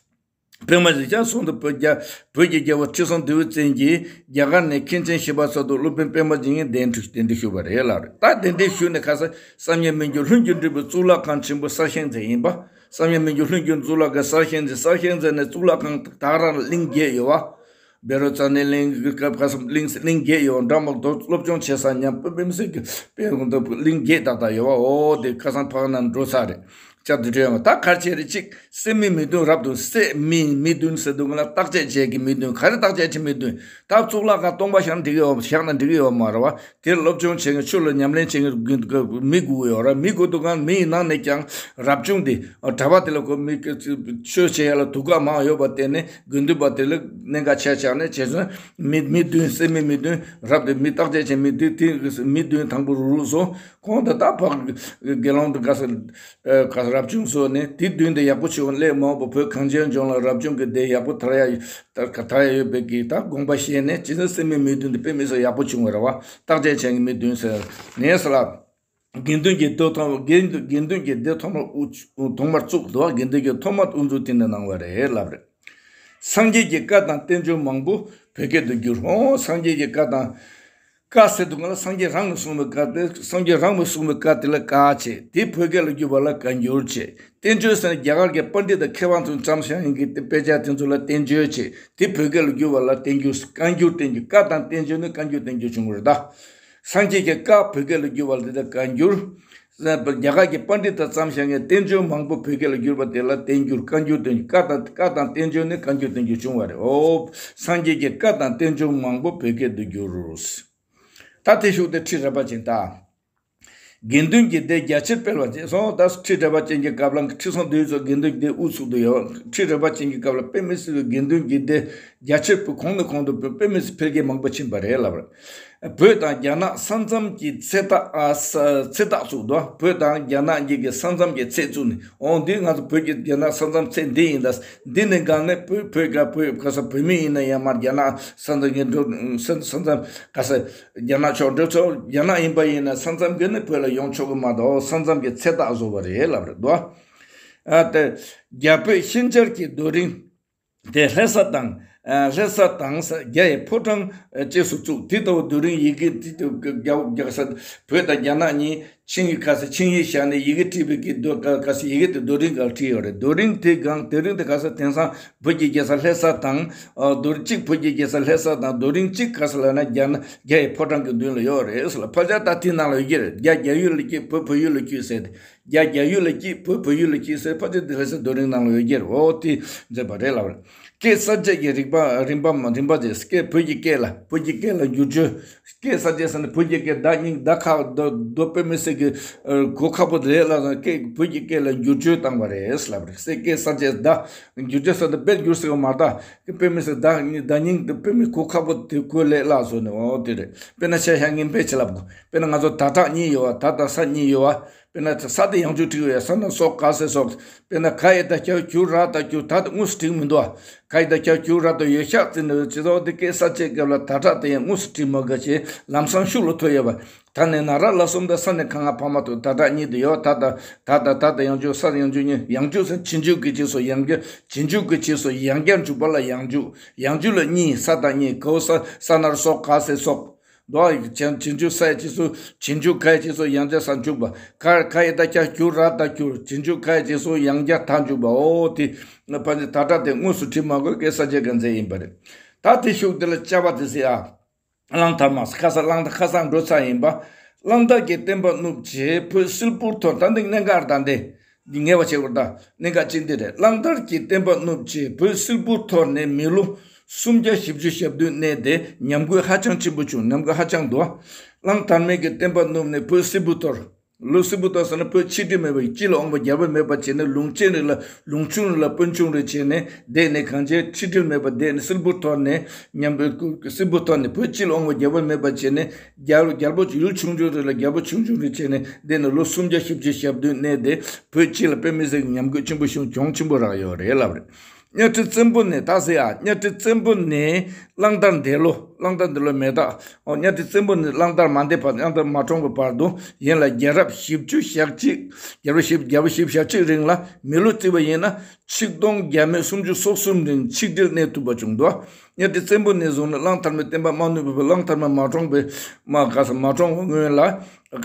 པདྨ་འབྱུང་ཀྱང་སོང་དུ་བོད་རྒྱ་བོད་ཀྱི་རྒྱལ་པོ་ཁྲི་སྲོང་ལྡེའུ་བཙན་གྱིས་རྒྱ་གར་ནས་མཁན་ཆེན་ཞི་བ་འཚོ་དང་སློབ་དཔོན་པདྨ་འབྱུང་གནས་གདན་དྲངས་གདན་འདྲེན་ཞུས་པ་རེད་ལབ་རེད། ད་གདན་འདྲེན་ཞུས་ནས་ཁ་སང་བསམ་ཡས་མི་འགྱུར་ལྷུན་གྱིས་གྲུབ་པའི་གཙུག་ལག་ཁང་ཆེན་པོ་གསར་བཞེངས་མཛད་ཡིན་པ། བསམ་ཡས་མི་འགྱུར་ལྷུན་གྱིས་གཙུག་ལག་ཁང་གསར་བཞེངས་མཛད། གསར་བཞེངས་མཛད་ནས་གཙུག་ལག་ཁང་ད་ག་རང་གླིང་བརྒྱད་ཡོད་བ། བཻ་རོ་ཙ་ན་གླིང་གི་སྐབས་ཁ་སང་གླིང་གླིང་བརྒྱད་ཡོད་འདྲ་མོ་དོ། སློབ་སྦྱོང་བྱེད་ས་མཉམ་པོ་དཔེ་མི་སྲིད་ཀྱི་དཔེ་ཧུང་ཐོག་གླིང་བརྒྱད་ཏག་ཏག་ཡོད་བ། འོ་དེ་ཁ་སང་ཕག་ན་འགྲོ་ས་རེད། བཅར་དུ་བྲོས་ཡོང་བ། ད་གར་བྱས་རེད་གཅིག་སད་མི་མི་བདུན་རབ་ཏུ་སད་མི་མི་བདུན་ཟེར་དུས་ང་ལ་བརྟག་དཔྱད་བྱེད་ཀྱི་མི་བདུན་ག་རེ་བརྟག་དཔྱད་བྱེད་མི་བདུན། ད་གཙུག་ལག་ཁང་སྟོང་པ་བཞག་ན་འགྲིག་གི་ཡོད་བཞག་ན་འགྲིག་གི་ཡོད་མ་རེད་བ། དེར་སློབ་སྦྱོང་བྱེད་མཁན་ཆོས་ལ་ཉམས་ལེན་བྱེད་མཁན་མི་དགོས་ཡོད་ར། མི་དགོས་འདུག་ག་མི་ཡི་ནང་ནས་ཀྱང་རབ་བྱུང་དེ་གྲྭ་པ་དེ་ལ་ཁོ་མི་ཆོས་བྱེད་ཡ་ལ་དུས་བཀག་མང་ཡོད་པ་དེ་ནི་དགེ་འདུན་པ་དེ་ལ་གནད་འགག་ཆེ་ཆགས་ནས་བྱས་ཙང་མི་མི་བདུན་སད་མི་མི་བདུན་རབ་དེ་མི་བརྟག་དཔྱད་བྱེད་མི་དེ་དེ་མི་བདུན་དང་པོ་རུ་རུ་སོང་། གོང་དུ་ད་ཕག་དགེ་སློང་དུ་ག་ས་ག་ས་རབ་བྱུང་སོགས་ནས་དེ་བདུན་དེ་ཡག་པོ་བྱུང་། ལས་མང་པོ་བོད་གངས་ཅན་ལྗོངས་ལ་རབ་བྱུང་གི་སྡེ་ཡག་པོ་དར་ཡ་དར་ཡ་ཡོད་པའི་གི་ད་དགོངས་པ་བཞེས་ནས་ཇི་ཙམ་སད་མི་མི་བདུན་དེ་དཔེ་མི་སྲིད་ཡག་པོ་བྱུང་བ་རེད་བ། བརྟག་དཔྱད་བྱས་ནས་མི་བདུན་ཟེར་ནས་ཟེར་ལ། དགེ་འདུན་གྱི་སྡེ་ཐོག་དགེ་འདུན་དགེ་འདུན་གྱི་སྡེ་ཐོག་མར་དབུ་ཐོག་མར་བཙུགས་འདུག། དགེ་འདུན་གྱི་ཐོག་མར་དབུ་འཛུགས་དེ་ནས་གནང་བ་རེད་ལབ་རེད། སངས་རྒྱས་ཀྱི་བཀའ་དང་བསྟན་བཅོས་མང་པོ་བོད་སྐད་དུ་བསྒྱུར། ཨོ་སངས་རྒྱས་ཀྱི་བཀའ་དང་། བཀའ་ཟེར་དུས་སྒང་ལ་སངས་རྒྱས་རང་གིས་གསུངས་པའི་བཀའ་དེ་སངས་རྒྱས་རང་གིས་གསུངས་པའི་བཀའ་དེ་ལ་བཀའ་བྱས། དེ་བོད་སྐད་ལ་བསྒྱུར་བ་ལ་བཀའ་འགྱུར་བྱས། བསྟན་བཅོས་ཟེར་ན་རྒྱ་གར་གྱི་པཎྜི་ཏ་མཁས་དབང་ཚོས་བརྩམས་བཞག་མཁན་གྱི་དཔེ་ཆ་དེ་ཚོ་ལ་བསྟན་བཅོས་བྱས། དེ་བོད་སྐད་ལ་བསྒྱུར་བ་ལ་བསྟན་འགྱུར་བཀའ་འགྱུར་བསྟན་འགྱུར། བཀའ་དང་བསྟན་བཅོས་ནི་བཀའ་འགྱུར་བསྟན་འགྱུར་བྱུང་བ་རེད་ད། སངས་རྒྱས་ཀྱི་བཀའ་བོད་སྐད་ལ་བསྒྱུར་བ་ལ་དེ་ལ་བཀའ་འགྱུར། རྒྱ་གར་གྱི་པཎྜི་ཏ་བརྩམས་བཞག་མཁན་བསྟན་བཅོས་མང་པོ་བོད་སྐད་ལ་བསྒྱུར་བ་དེ་ལ་བསྟན་འགྱུར་བཀའ་འགྱུར་བསྟན་འགྱུར། བཀའ་དང་བཀའ་དང་བསྟན་བཅོས་ནི་བཀའ་འགྱུར་བསྟན་འགྱུར་བྱུང་བ་རེད། ཨོ། སངས་རྒྱས་ཀྱི་བཀའ་དང་བསྟན་བཅོས་མང་པོ་བོད་སྐད་དུ་བསྒྱུར། ད་དེ་ཤུགས་དེ་ཁྲི་རལ་པ་ཅན་ད། དགེ་འདུན་གྱི་སྡེ་རྒྱ་ཆེར་སྤེལ་བ་བཅས་སོ། ད་ཁྲི་རལ་པ་ཅན་གྱི་སྐབས་ལ་ཁྲི་སྲོང་ལྡེའུ་བཙན་དགེ་འདུན་གྱི་སྡེ་དབུ་ཚུགས་དུ་ཡོད། ཁྲི་རལ་པ་ཅན་གྱི་སྐབས་ལ་དཔེ་མི་སྲིད་པའི་དགེ་འདུན་གྱི་སྡེ་རྒྱ་ཆེར་གོང་ནས་གོང་དུ་དཔེ་མི་སྲིད་འཕེལ་རྒྱས་མང་པོ་ཕྱིན་པ་རེད་ལབ། བོད་དང་རྒྱ་ནག་ས་མཚམས་ཀྱི་ཚེ་ཐག་ཨ་ས་ཚེ་ཐག་ཚུགས་འདུག་བོད་དང་རྒྱ་ནག་གཉིས་ཀྱི་ས་མཚམས་ཀྱི་ཚད་བཙུགས་ནས། འོ་འདི་ང་ཚོ་བོད་ཀྱི་རྒྱ་ནག་ས་མཚམས་ཚད་འདི་ཡིན་ད། འདི་ནས་འགག་ནས་བོད་བོད་ག་བོད་ག་ས་བོད་མི་ཡིན་ན་ཡང་མར་རྒྱ་ནག་ས་མཚམས་ཀྱི་འགྲོ་ས་ས་མཚམས་ག་ས་རྒྱ་ནག་ཕྱོགས་འགྲོ་ཆོག་རྒྱ་ནག་ཡིན་པ་ཡིན་ན་ས་མཚམས་ཀྱི་ནས་བོད་ལ་ཡོང་ཆོག་གི་མ་གཏོགས་ས་མཚམས་ཀྱི་ཚད་ཐག་བཟོ་བ་རེད་ལབ་རེད་འདུག་ཨ་དེ་རྒྱ་བོད་ཤན་སྦྱར་གྱི་རྡོ་རིང་དེ་ལྷ་ས་དང་། ཨ་ལྷ་ས་དང་ས་རྒྱ་ཡི་ཕོ་བྲང་ཨ་བཅས་སུ་བཙུགས། དེ་ལྟ་བུ་རྡོ་རིང་ཡི་གེ་དེ་ལྟ་བུ་རྒྱ་རྒྱ་ས་བོད་དང་རྒྱ་ནག་གཉིས་ཆིངས་ཡིག་ཁ་ས་ཆིངས་ཡིག་བཞག་ནས་ཡི་གེ་བྲིས་པའི་གི་རྡོ་ཁ་ཁ་ས་ཡི་གེ་དེ་རྡོ་རིང་ག་ལ་བྲིས་ཡོད་རེད། རྡོ་རིང་དེ་གང་དེ་རིང་དེ་ཁ་ས་དེང་སང་བོད་ཀྱི་རྒྱལ་ས་ལྷ་ས་དང་། ཨ་རྡོ་རིང་གཅིག་བོད་ཀྱི་རྒྱལ་ས་ལྷ་ས་དང་རྡོ་རིང་གཅིག་ཁ་ས་ལ་ན་རྒྱ་ན་རྒྱ་ཡི་ཕོ་བྲང་གི་མདུན་ལ་ཡོད་རེད་ཟེར་ལ། ཕལ་ཆེར་ད་དེ་ནང་ལ་ཡོད་ཀྱི་རེད། རྒྱ་རྒྱ་ཡུལ་ལ་སྐྱིད་བོད་བོད་ཡུལ་ལ་སྐྱིད་ཟེར་ཏེ། རྒྱ་རྒྱ་ཡུལ་ལ་སྐྱིད་བོད་བོད་ཡུལ་ལ་སྐྱིད་ཟེར་ཕལ་ཆེར་དེ་ལྷ་སའི་རྡོ་རིང་ནང་ལ་ཡོད་ཀྱི་རེད། འོ་དེ་མཛད་པ་རེད་ལབ་རེད། སྐད་གསར་བཅད་ཀྱི་རིག་པ་རིམ་པ་མ་རིམ་པ་བཅས་སྐད་བོད་ཀྱི་སྐད་ལ་བོད་ཀྱི་སྐད་ལ་བསྒྱུར་བཅོས། སྐད་གསར་བཅད་ཟེར་ན་བོད་ཀྱི་སྐད་བརྡ་རྙིང་བརྡ་ཁ་རྡོ་རྡོ་དཔེ་མི་སྲིད་ཀྱི་ཨ་གོ་ཁག་པོ་ལས་སླ་སོང་། སྐད་བོད་ཀྱི་སྐད་ལ་བསྒྱུར་བཅོས་བཏང་བ་རེད་ལབ་རེད། སྐད་གསར་བཅད་བརྡ་བསྒྱུར་བཅོས་ཟེར་ན་དཔེ་བསྒྱུར་ཟེར་བ་མ་རེད་ད། བོད་མི་སེར་བདག་ཉིད་བདག་ཉིད་དུ་བོད་མི་གོ་ཁག་པོ་དེ་གོ་ལས་སླ་སོང་ནས། འོ་དེ་རེད། དཔེར་ན་ཆ་བཞག་ངས་དཔེ་ཆ་ལབ་དགོས། དཔེར་ན་ང་ཚོ་ད་དྲག་གཉིས་ཡོད་བ། ད་དང་ས་གཉིས་ཡོད་བ། དཔེར་ན་ས་དེ་ཡང་བསྐྱར་བྲིས་ཡོད་ཡ། ས་ན་སོགས་ག་ས་སོགས། དཔེར་ན་ག་ཡི་ད་ཁྱབ་གྱུར་ར་ད་གྱུར་ད་དེ་དངོས་སུ་བྲིས་མི་འདུག་བ། ག་ཡི་ད་ཁྱབ་གྱུར་ར་ད་ཡོད་ཤག་ཙི་ནས་ཇི་ལྟ་བ་དེ་སྐད་གསར་བཅད་སྐབས་ལ་ད་དྲག་དེ་ཡང་དངོས་སུ་བྲིས་མ་དགོས་ཞེས་ལམ་སང་ཤུགས་ལ་ཐོན་ཡོད་པ། ད་ནས་ན་ར་ལ་གསུམ་དང་ས་ནས་ག་ང་བ་མ་ཐུག་ད་དྲག་གཉིས་དུ་ཡོད། ད་ད་ད་ད་ད་ད་ཡང་འཇུག་ས་ཡང་འཇུག་གཉིས། ཡང་འཇུག་ཟེར་རྗེས་འཇུག་གི་རྗེས་སུ་ཡང་བསྐྱར། རྗེས་འཇུག་གི་རྗེས་སུ་ཡང་བསྐྱར་འཇུག་པ་ལ་ཡང་འཇུག་ཡང་འཇུག་ལ་གཉིས། ས་དང་གཉིས། གའོ་ས་ས་ན་ར་སོགས་ག་ཟེར་སོགས། དོ་རྗེས་རྗེས་འཇུག་ས་ཡི་རྗེས་སུ་རྗེས་འཇུག་ག་ཡི་རྗེས་སུ་ཡང་བསྐྱར་ས་འཇུག་པ། ག་ག་ཡི་ད་ཁྱབ་གྱུར་ར་ད་གྱུར། རྗེས་འཇུག་ག་ཡི་རྗེས་སུ་ཡང་བསྐྱར་ད་འཇུག་པ། འོ་དེ་ཕ་ནི་ད་དྲག་དེ་དངོས་སུ་བྲིས་མ་དགོས་སྐད་གསར་བཅད་ག་མཛད་ཡིན་པ་རེད། ད་དེ་ཤུགས་དེ་ལ་དཔྱད་པ་དེ་ཟེར་ཨ། གླང་དར་མ་ཁ་སང་གླང་དར་ཁ་སང་འགྲོ་ཚར་ཡིན་པ། གླང་དར་གྱི་བསྟན་པ་བསྣུབས་བྱས་བོད་སིལ་བུར་འཐོར། ད་འདི་གནད་འགག་ད་འདི་འདི་ངེས་པ་བྱེད་དགོས། ད་གནད་འགག་ཅིག་འདི་རེད། གླང་དར་གྱི་བསྟན་པ་བསྣུབས་བྱས་བོད་སིལ་བུར་འཐོར་ནས་མི་ལོ་སུམ་བརྒྱ་བཞི་བཅུ་ཞེ་བདུན་གནས་ཏེ་ཉམས་རྒུད་ཧ་ཅང་ཆེན་པོ་བྱུང་། ཉམས་རྒུད་ཧ་ཅང་འདུག་གླང་དར་མའི་གི་བསྟན་པ་བསྣུབས་ནས་བོད་སིལ་བུར་འཐོར། ལོ་སིལ་བུར་འཐོར་ཟེར་ན་བོད་ཆིག་སྒྲིལ་མེད་པ་ཡིན། སྤྱི་ལ་འོང་བ་རྒྱལ་པོ་མེད་པ་བྱས་ནས་ལུང་ཆེན་རེ་ལ་ལུང་ཆུང་རེ་ལ་དཔོན་ཆུང་རེ་བྱས་ནས་བསྡད་ནས་གང་བྱས་ཆིག་སྒྲིལ་མེད་པ་བསྡད་ནས་སིལ་བུར་འཐོར་ནས་ཉམས་པའི་སིལ་བུར་འཐོར་ནས་བོད་སྤྱི་ལ་འོང་བ་རྒྱལ་པོ་མེད་པ་བྱས་ནས་རྒྱལ་རྒྱལ་པོ་ཡུལ་ཆུང་ཆུང་རེ་ལ་རྒྱལ་པོ་ཆུང་ཆུང་རེ་བྱས་ནས་བསྡད་ནས་ལོ་སུམ་བརྒྱ་བཞི་བཅུ་ཞེ་བདུན་གནས་ཏེ་བོད་སྤྱི་ལ་དཔེ་མི་སྲིད་ཉམས་རྒུད་ཆེན་པོ་བྱུང་གྱོང་ཆེན་པོ་རག་ཡོད་རེད་ལབ་རེད། གཉའ་ཁྲི་བཙན་པོ་ནས་ད་ཟེར་ཡ། གཉའ་ཁྲི་བཙན་པོ་ནས་གླང་དར་འདས་ལོ། གླང་དར་འདས་ལོ་མེ་སྟག་ཨོ་གཉའ་ཁྲི་བཙན་པོ་ནས་གླང་དར་མ་འདས་བར། གླང་དར་མ་གྲོངས་པའི་བར་དུ་ཡིན་ལ། རྒྱལ་རབས་བཞི་བཅུ་ཞེ་གཅིག་རྒྱལ་རབས་བཞི་རྒྱལ་རབས་བཞི་བཅུ་ཞེ་གཅིག་རིང་ལ་མི་ལོ་བརྩིས་པ་ཡིན་ན་ཆིག་སྟོང་བརྒྱ་མེད་སུམ་ཅུ་སོ་གསུམ་རིང་ཆིག་སྒྲིལ་གནས་ཐུབ་པ་བྱུང་འདུག་གཉའ་ཁྲི་བཙན་པོ་ནས་བཟུང་ནས་གླང་དར་མའི་བསྟན་པ་མ་བསྣུབས་པའི་བར། གླང་དར་མ་མ་གྲོངས་པའི་མ་ག་ས་མ་གྲོངས་པའི་སྔོན་ལ།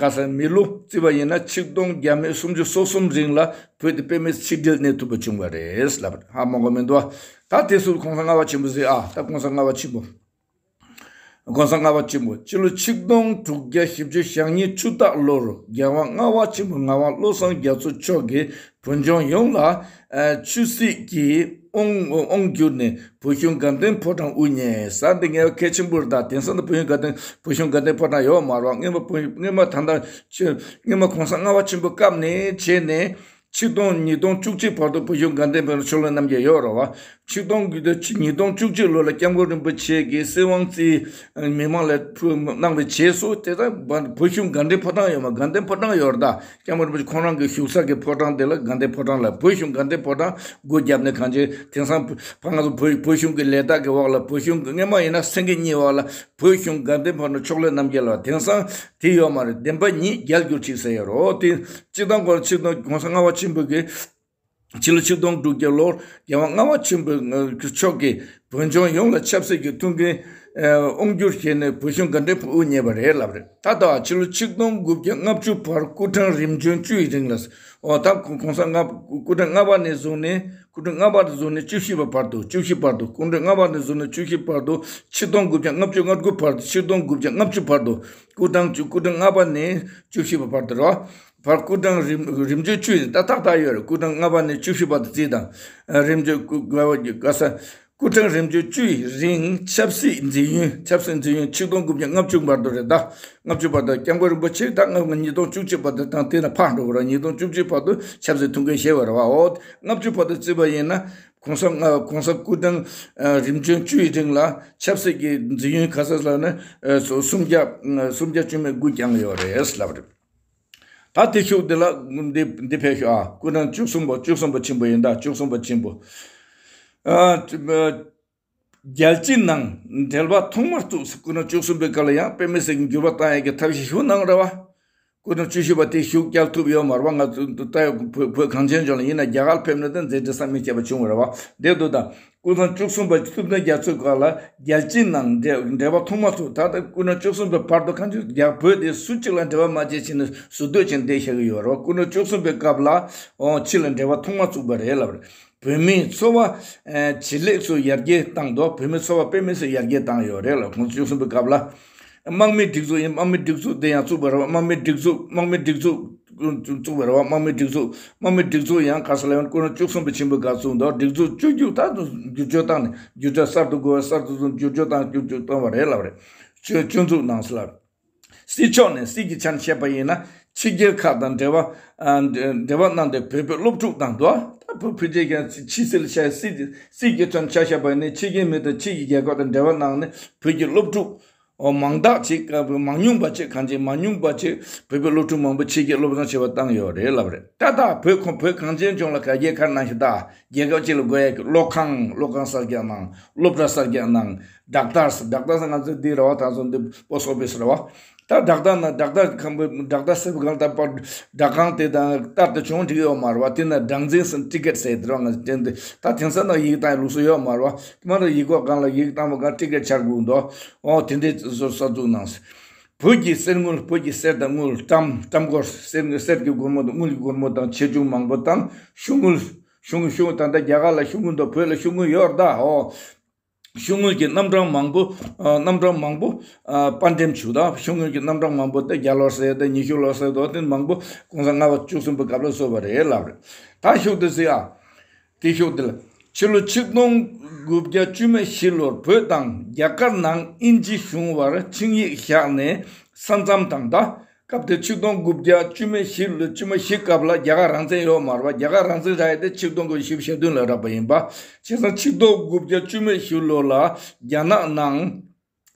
ག་ས་མི་ལོ་བརྩིས་པ་ཡིན་ན་ཆིག་སྟོང་བརྒྱ་མེད་སུམ་ཅུ་སོ་གསུམ་རིང་ལ་བོད་དེ་དཔེ་མེད་ཆིག་སྒྲིལ་གནས་ཐུབ་པ་བྱུང་བ་རེད་ལབ་ཧ་མ་གོ་མི་འདུག་ད་དེ་ཚོ་གོང་ས་ལྔ་པ་ཆེན་པོ་ཟེར་ཨ། ད་གོང་ས་ལྔ་པ་ཆེན་པོ། གོང་ས་ལྔ་པ་ཆེན་པོ་སྤྱི་ལོ་ཆིག་སྟོང་དྲུག་བརྒྱ་བཞི་བཅུ་ཞེ་གཉིས་ཆུ་སྟག་ལོར་རྒྱལ་དབང་ལྔ་པ་ཆེན་པོ་ངག་དབང་བློ་བཟང་རྒྱ་མཚོ་མཆོག་གིས་བོད་ལྗོངས་ཡོངས་ལ་ཆོས་སྲིད་ཀྱི་དབང་དབང་བསྒྱུར་ནས་བོད་གཞུང་དགའ་ལྡན་ཕོ་བྲང་དབུ་བརྙེས། ས་འདི་ངས་གལ་ཆེན་པོ་རེད། ད་དེང་སང་ད་བོད་གཞུང་དགའ་ལྡན་བོད་གཞུང་དགའ་ལྡན་ཕོ་བྲང་ཡོད་མ་རེད། སྔོན་མ་བོད་སྔོན་མ་ད་ལྟ་ཆོས་སྔོན་མ་གོང་ས་ལྔ་པ་ཆེན་པོ་སྐབས་ནས་བྱས་ནས་ཆིག་སྟོང་ཉིས་སྟོང་བཅུ་གཅིག་བར་དུ་བོད་གཞུང་དགའ་ལྡན་ཕོ་བྲང་ཕྱོགས་ལས་རྣམ་རྒྱལ་ཡོད་རེད་བ། ཆིག་སྟོང་ཉིས་སྟོང་བཅུ་གཅིག་ལོ་ལ་སྐྱབས་མགོན་རིན་པོ་ཆེ་གིས་སྲིད་དབང་རྩིས་མི་མང་ལ་ཕུལ་གནང་བའི་རྗེས་སུ་དེ་ལྟར་བོད་གཞུང་དགའ་ལྡན་ཕོ་བྲང་ཡོད་མ། དགའ་ལྡན་ཕོ་བྲང་ཡོད་རེད་ད། སྐྱབས་མགོན་རིན་པོ་ཆེ་ཁོང་རང་གི་བཞུགས་ས་གི་ཕོ་བྲང་དེ་ལ་དགའ་ལྡན་ཕོ་བྲང་ལ། བོད་གཞུང་དགའ་ལྡན་ཕོ་བྲང་སྒོ་བརྒྱབ་ནས་གང་བྱས། དེང་སང་ཕ་ང་ཚོ་བོད་བོད་གཞུང་གི་ལས་རྟགས་ཀྱི་འོག་ལ་བོད་གཞུང་གི་སྔོན་མ་ཡིན་ན་སེང་གེ་གཉིས་འོག་ལ་བོད་གཞུང་དགའ་ལྡན་ཕོ་བྲང་ཕྱོགས་ལས་རྣམ་རྒྱལ་ལ། དེང་སང་དེ་ཡོད་མ་རེད། བདེན་པ་ཉིད་རྒྱལ་གྱུར་ཅིག་ཟེར་ཡོད་རེད། འོ་དེ་སྤྱི་བཏང་སྐོར་ཆིག་སྟོང་གོང་ས་ལྔ་པ་ཆེན་པོ་གིས་ཕྱི་ལོ་ཆིག་སྟོང་དྲུག་བརྒྱ་ལོར་རྒྱལ་དབང་ལྔ་པ་ཆེན་པོ་མཆོག་གིས་བོད་ལྗོངས་ཡོངས་ལ་ཆབ་སྲིད་ཀྱི་ཐུགས་འགན་དབང་བསྒྱུར་བྱས་ནས་བོད་གཞུང་དགའ་ལྡན་ཕོ་བྲང་དབུ་བརྙེས་པ་རེད་ལབ་རེད། ད་ལྟ་ཕྱི་ལོ་ཆིག་སྟོང་དགུ་བརྒྱ་ལྔ་བཅུ་བར་སྐུ་ཕྲེང་རིམ་བྱོན་བཅུ་ཡི་རིང་ལ། འོ་ད་གོང་ས་ལྔ་སྐུ་ཕྲེང་ལྔ་པ་ནས་བཟུང་ནས་སྐུ་ཕྲེང་ལྔ་པ་ནས་བཟུང་ནས་བཅུ་བཞི་པ་བར་དུ། བཅུ་བཞི་བར་དུ། སྐུ་ཕྲེང་ལྔ་པ་ནས་བཟུང་ནས་བཅུ་བཞི་བར་དུ། ཆིག་སྟོང་དགུ་བརྒྱ་ལྔ་བཅུ་ང་དགུ་བར་དུ། ཆིག་སྟོང་དགུ་བརྒྱ་ལྔ་བཅུ་བར་དུ། སྐུ་ཕྲེང་བཅུ་སྐུ་ཕྲེང་ལྔ་པ་ནས་བཅུ་བཞི་པ་བར་དུ་རེད་བ། བར་སྐུ་ཕྲེང་རིམ་རིམ་བྱོན་བཅུ་ཡིན། ད་ཏག་ཏག་ཡོད་རེད། སྐུ་ཕྲེང་ལྔ་པ་ནས་བཅུ་བཞི་བར་དུ་རྩིས་དང་། རིམ་བྱོན་སྐུ་དགའ་བ་ག་ས་ སྐུ་ཕྲེང་རིམ་བྱོན་བཅུ་ཡི་རིང་ཆབ་སྲིད་འཛིན་ཡུན་ཆབ་སྲིད་འཛིན་ཡུན་ཆིག་སྟོང་དགུ་བརྒྱ་ལྔ་བཅུ་བར་དུ་རེད་ད། ལྔ་བཅུ་བར་དུ་སྐྱབས་མགོན་རིན་པོ་ཆེ་ད་ལྔ་ཉིས་སྟོང་བཅུ་གཅིག་བར་དུ་དང་དེ་ན་ཕར་འགྲོ་གི་རེད། ཉིས་སྟོང་བཅུ་གཅིག་བར་དུ་ཆབ་སྲིད་ཐུགས་འགན་བཞེས་པ་རེད་བ། འོ་ལྔ་བཅུ་བར་དུ་བརྩིས་པ་ཡིན་ན་གོང་ས་ལྔ་གོང་ས་སྐུ་ཕྲེང་ཨ་རིམ་བྱོན་བཅུ་ཡི་རིང་ལ་ཆབ་སྲིད་ཀྱི་འཛིན་ཡུན་ག་ཚོད་ལབ་ན་ཨ་སུམ་བརྒྱ་ཨ་སུམ་བརྒྱ་བཅུ་མེད་དགུ་བསྐྱངས་ཡོད་རེད་ལབ་རེད། ད་དེ་ཤུགས་འདི་ལ་འདི་འདི་ཕེབས་ཤོག་ཨ། སྐུ་ཕྲེང་བཅུ་གསུམ་པ་བཅུ་གསུམ་པ་ཆེན་པོ་ཡིན་ད། བཅུ་གསུམ་པ་ཆེན་པོ། ཨ་རྒྱལ་སྤྱིའི་ནང་འབྲེལ་བ་ཐོག་མར་བཙུགས། སྐུ་ཕྲེང་བཅུ་གསུམ་པའི་སྐབས་ལ་ཡང་དཔེ་མི་སྲིད་ཀྱི་འགྱུར་བ་བཏང་ཡས་ཀྱི་ཐབས་ཤེས་ཞུ་གནང་རེད་བ། སྐུ་ཕྲེང་བཅུ་བཞི་པ་དེ་ཤུགས་བསྐྱལ་ཐུབ་ཡོད་མ་རེད་བ། ང་ཚོ་ད་ཡོད་བོད་བོད་གངས་ཅན་ལྗོངས་ལ་ཡིན་ན་རྒྱ་གར་ཕེབས་ན་ད་མཛད་འཕྲིན་བསམ་མི་ཁྱབ་པ་བྱུང་བ་རེད་བ། དེ་འདུག་ད། སྐུ་ཕྲེང་བཅུ་གསུམ་པ་ཐུབ་བསྟན་རྒྱ་མཚོའི་སྐབས་ལ་རྒྱལ་སྤྱིའི་ནང་འབྲེལ་འབྲེལ་བ་ཐོག་མ་ཚུགས། ད་ལྟ་སྐུ་ཕྲེང་བཅུ་གསུམ་པའི་བར་དུ་གང་ཅི་རྒྱ་བོད་དེ་སུ་གཅིག་ལ་འབྲེལ་བ་མ་བྱས་བྱས་ནས་ཟུར་སྡོད་བྱས་ནས་བསྡད་བཞག་གི་ཡོད་རེད། སྐུ་ཕྲེང་བཅུ་གསུམ་པའི་སྐབས་ལ་ཨོ་ཕྱི་ལ་འབྲེལ་བ་ཐོག་མ་བཙུགས་པ་རེད་ལབ་རེད། བོད་མིའི་འཚོ་བ་ཨ་ཇེ་ལེགས་སུ་ཡར་རྒྱས་བཏང་འདུག་བོད་མིའི་འཚོ་བ་དཔེ་མི་སྲིད་ཡར་རྒྱས་བཏང་ཡོད་རེད་ལབ། སྐུ་ཕྲེང་བཅུ་གསུམ་པའི་སྐབས་ལ། དམག་མིའི་སྒྲིག་འཛུགས་ཡིན། དམག་མིའི་སྒྲིག་འཛུགས་དེ་ཡང་བཙུགས་པ་རེད་བ། དམག་མིའི་སྒྲིག་འཛུགས་དམག་མིའི་སྒྲིག་འཛུགས་བཙུགས་པ་རེད་བ། དམག་མིའི་སྒྲིག་འཛུགས་དམག་མིའི་སྒྲིག་འཛུགས་ཡང་ག་ས་ལ་ཡང་སྐུ་ཕྲེང་བཅུ་གསུམ་པའི་ཆེན་པོའི་སྐབས་བཙུགས་འདུག་སྒྲིག་འཛུགས་བཅུ་བཅུ་ལྟར་དུ་བསྒྱུར་བཅོས་བཏང་ནས་བསྒྱུར་བཅོས་གསར་དུ་དགོས་པ་གསར་དུ་བཟོ། བསྒྱུར་བཅོས་བཏང་། བསྒྱུར་བཅོས་བཏང་བ་རེད་ལབ་རེད། སྤྱི་སྤྱི་འཛུགས་ནང་ལ། སྲིད་ཕྱོགས་ནས་སྲིད་ཀྱི་ཆ་ནས་བཤད་པ་ཡིན་ན་ཕྱི་རྒྱལ་ཁག་དང་འབྲེལ་བ་ཨ་འབྲེལ་བ་གནང་སྟེ་བོད་པའི་སློབ་ཕྲུག་དང་དུ་ད་བོད་ཕྱི་རྒྱལ་ཁག་ཕྱི་སྲིད་ལ་བཤད་སྲིད་སྲིད་ཀྱི་ཆ་ནས་ཆ་བཞག་པ་ཡིན་ན་ཕྱི་རྒྱལ་མི་དང་ཕྱི་ཡི་རྒྱལ་ཁབ་དང་འབྲེལ་བ་གནང་ནས་བོད་ཀྱི་སློབ་ཕྲུག་ཨོ་མང་དག་ཅིག་མང་ཉུང་བ་ཅིག་གང་ཅིག་མང་ཉུང་བ་ཅིག་བོད་པའི་སློབ་ཕྲུག་མང་པོ་ཕྱི་རྒྱལ་སློབ་སྦྱོང་བྱེད་པར་བཏང་ཡོད་རེད་ལབ་རེད། ད་ལྟ་བོད་ཁོངས་བོད་གངས་ཅན་ལྗོངས་ལ་ག་རྒྱལ་ཁབ་ནང་བཞིན་ད་རྒྱལ་ཁབ་ཅིག་ལ་དགོས་ཡ་གི་སློབ་ཁང་སློབ་ཁང་གསར་རྒྱག་གནང་། སློབ་གྲྭ་གསར་རྒྱག་གནང་། ཌོག་ཊར་ཌོག་ཊར་ང་ཚོ་འདི་རེད་བ། ད་ཚོ་འདི་པོ་སོ་ཕི་སི་རེད་བ། ད་ཌོག་ཊར་ན་ཌོག་ཊར་ཁང་པ་ཌོག་ཊར་ཟེར་བ་གང་ལྟར་པར་སྦྲག་ཁང་དེ་དང་ལྟར་དུ་བྱུང་འགྲིག་ཡོད་མ་རེད་བ། དེ་ན་སྦྲང་འཛིན་ཟེར་ཊི་ཀེ་ཊི་ཟེར་དེ་རང་ང་དྲན་དེ་ད་དེང་སང་ན་ཡིག་བཏང་ཡ་ལུགས་སྲོལ་ཡོད་མ་རེད་བ། དེ་མ་ལ་ཡིག་སྐོགས་སྒང་ལ་ཡིག་བཏང་བ་གང་ཊི་ཀེ་ཊི་འཆར་དགོས་འདུག་ཨོ་དེ་འདྲའི་བཟོ་ས་བཙུགས་གནང་ཟེར། བོད་ཀྱི་གསེར་དངུལ། བོད་ཀྱི་གསེར་དང་དངུལ་ཀྲམ་ཀྲམ་སྐོར་གསེར་དངུལ་གསེར་གྱི་སྒོར་མོ་དང་དངུལ་གྱི་སྒོར་མོ་དང་ཆེ་ཆུང་མང་པོ་དང་ཤོག་དངུལ་ཤོག་དངུལ་ཤོག་ད་ལྟ་རྒྱ་གར་ལ་ཤོག་དངུལ་འདུག་བོད་ལ་ཤོག་དངུལ་ཡོད་རེད་ད། ཨོ། ཤོག་དངུལ་གྱི་རྣམ་གྲངས་མང་པོ་ཨ་རྣམ་གྲངས་མང་པོ་ཨ་དཔར་འགྲེམས་བྱུང་ད། ཤོག་དངུལ་གྱི་རྣམ་གྲངས་མང་པོ་དེ་བརྒྱ་ལོར་ཟེར་དང་ཉི་ཤུ་ལོར་ཟེར་དང་དེ་མང་པོ་གོང་ས་ལྔ་པ་བཅུ་གསུམ་པའི་སྐབས་ལ་བཟོས་པ་རེད་ལབ་རེད། ད་ཤོག་དེ་ཟེར་ཨ། དེ་ཤོག་དེ་ལ་ཕྱི་ལོ་ཆིག་སྟོང་དགུ་བརྒྱ་བཅུ་མེད་བཞི་ལོར་བོད་དང་རྒྱ་གར་ནང་དབྱིན་ཇི་གཞུང་བར་ཆིངས་ཡིག་བཞག་ནས་ས་མཚམས་དང་ད། སྐབས་དེ་ཆིག་སྟོང་དགུ་བརྒྱ་བཅུ་མེད་བཞི་ལོ་བཅུ་མེད་བཞི་སྐབས་ལ་རྒྱ་གར་རང་བཙན་ཡོད་མ་རེད་བ། རྒྱ་གར་རང་བཙན་རག་ཡ་དེ་ཆིག་སྟོང་དགུ་བརྒྱ་བཞི་བཅུ་ཞེ་བདུན་ལ་རག་པ་ཡིན་པ། བྱས་ཙང་ཆིག་སྟོང་དགུ་བརྒྱ་བཅུ་མེད་བཞི་ལོ་ལ་རྒྱ་ནག་ནང་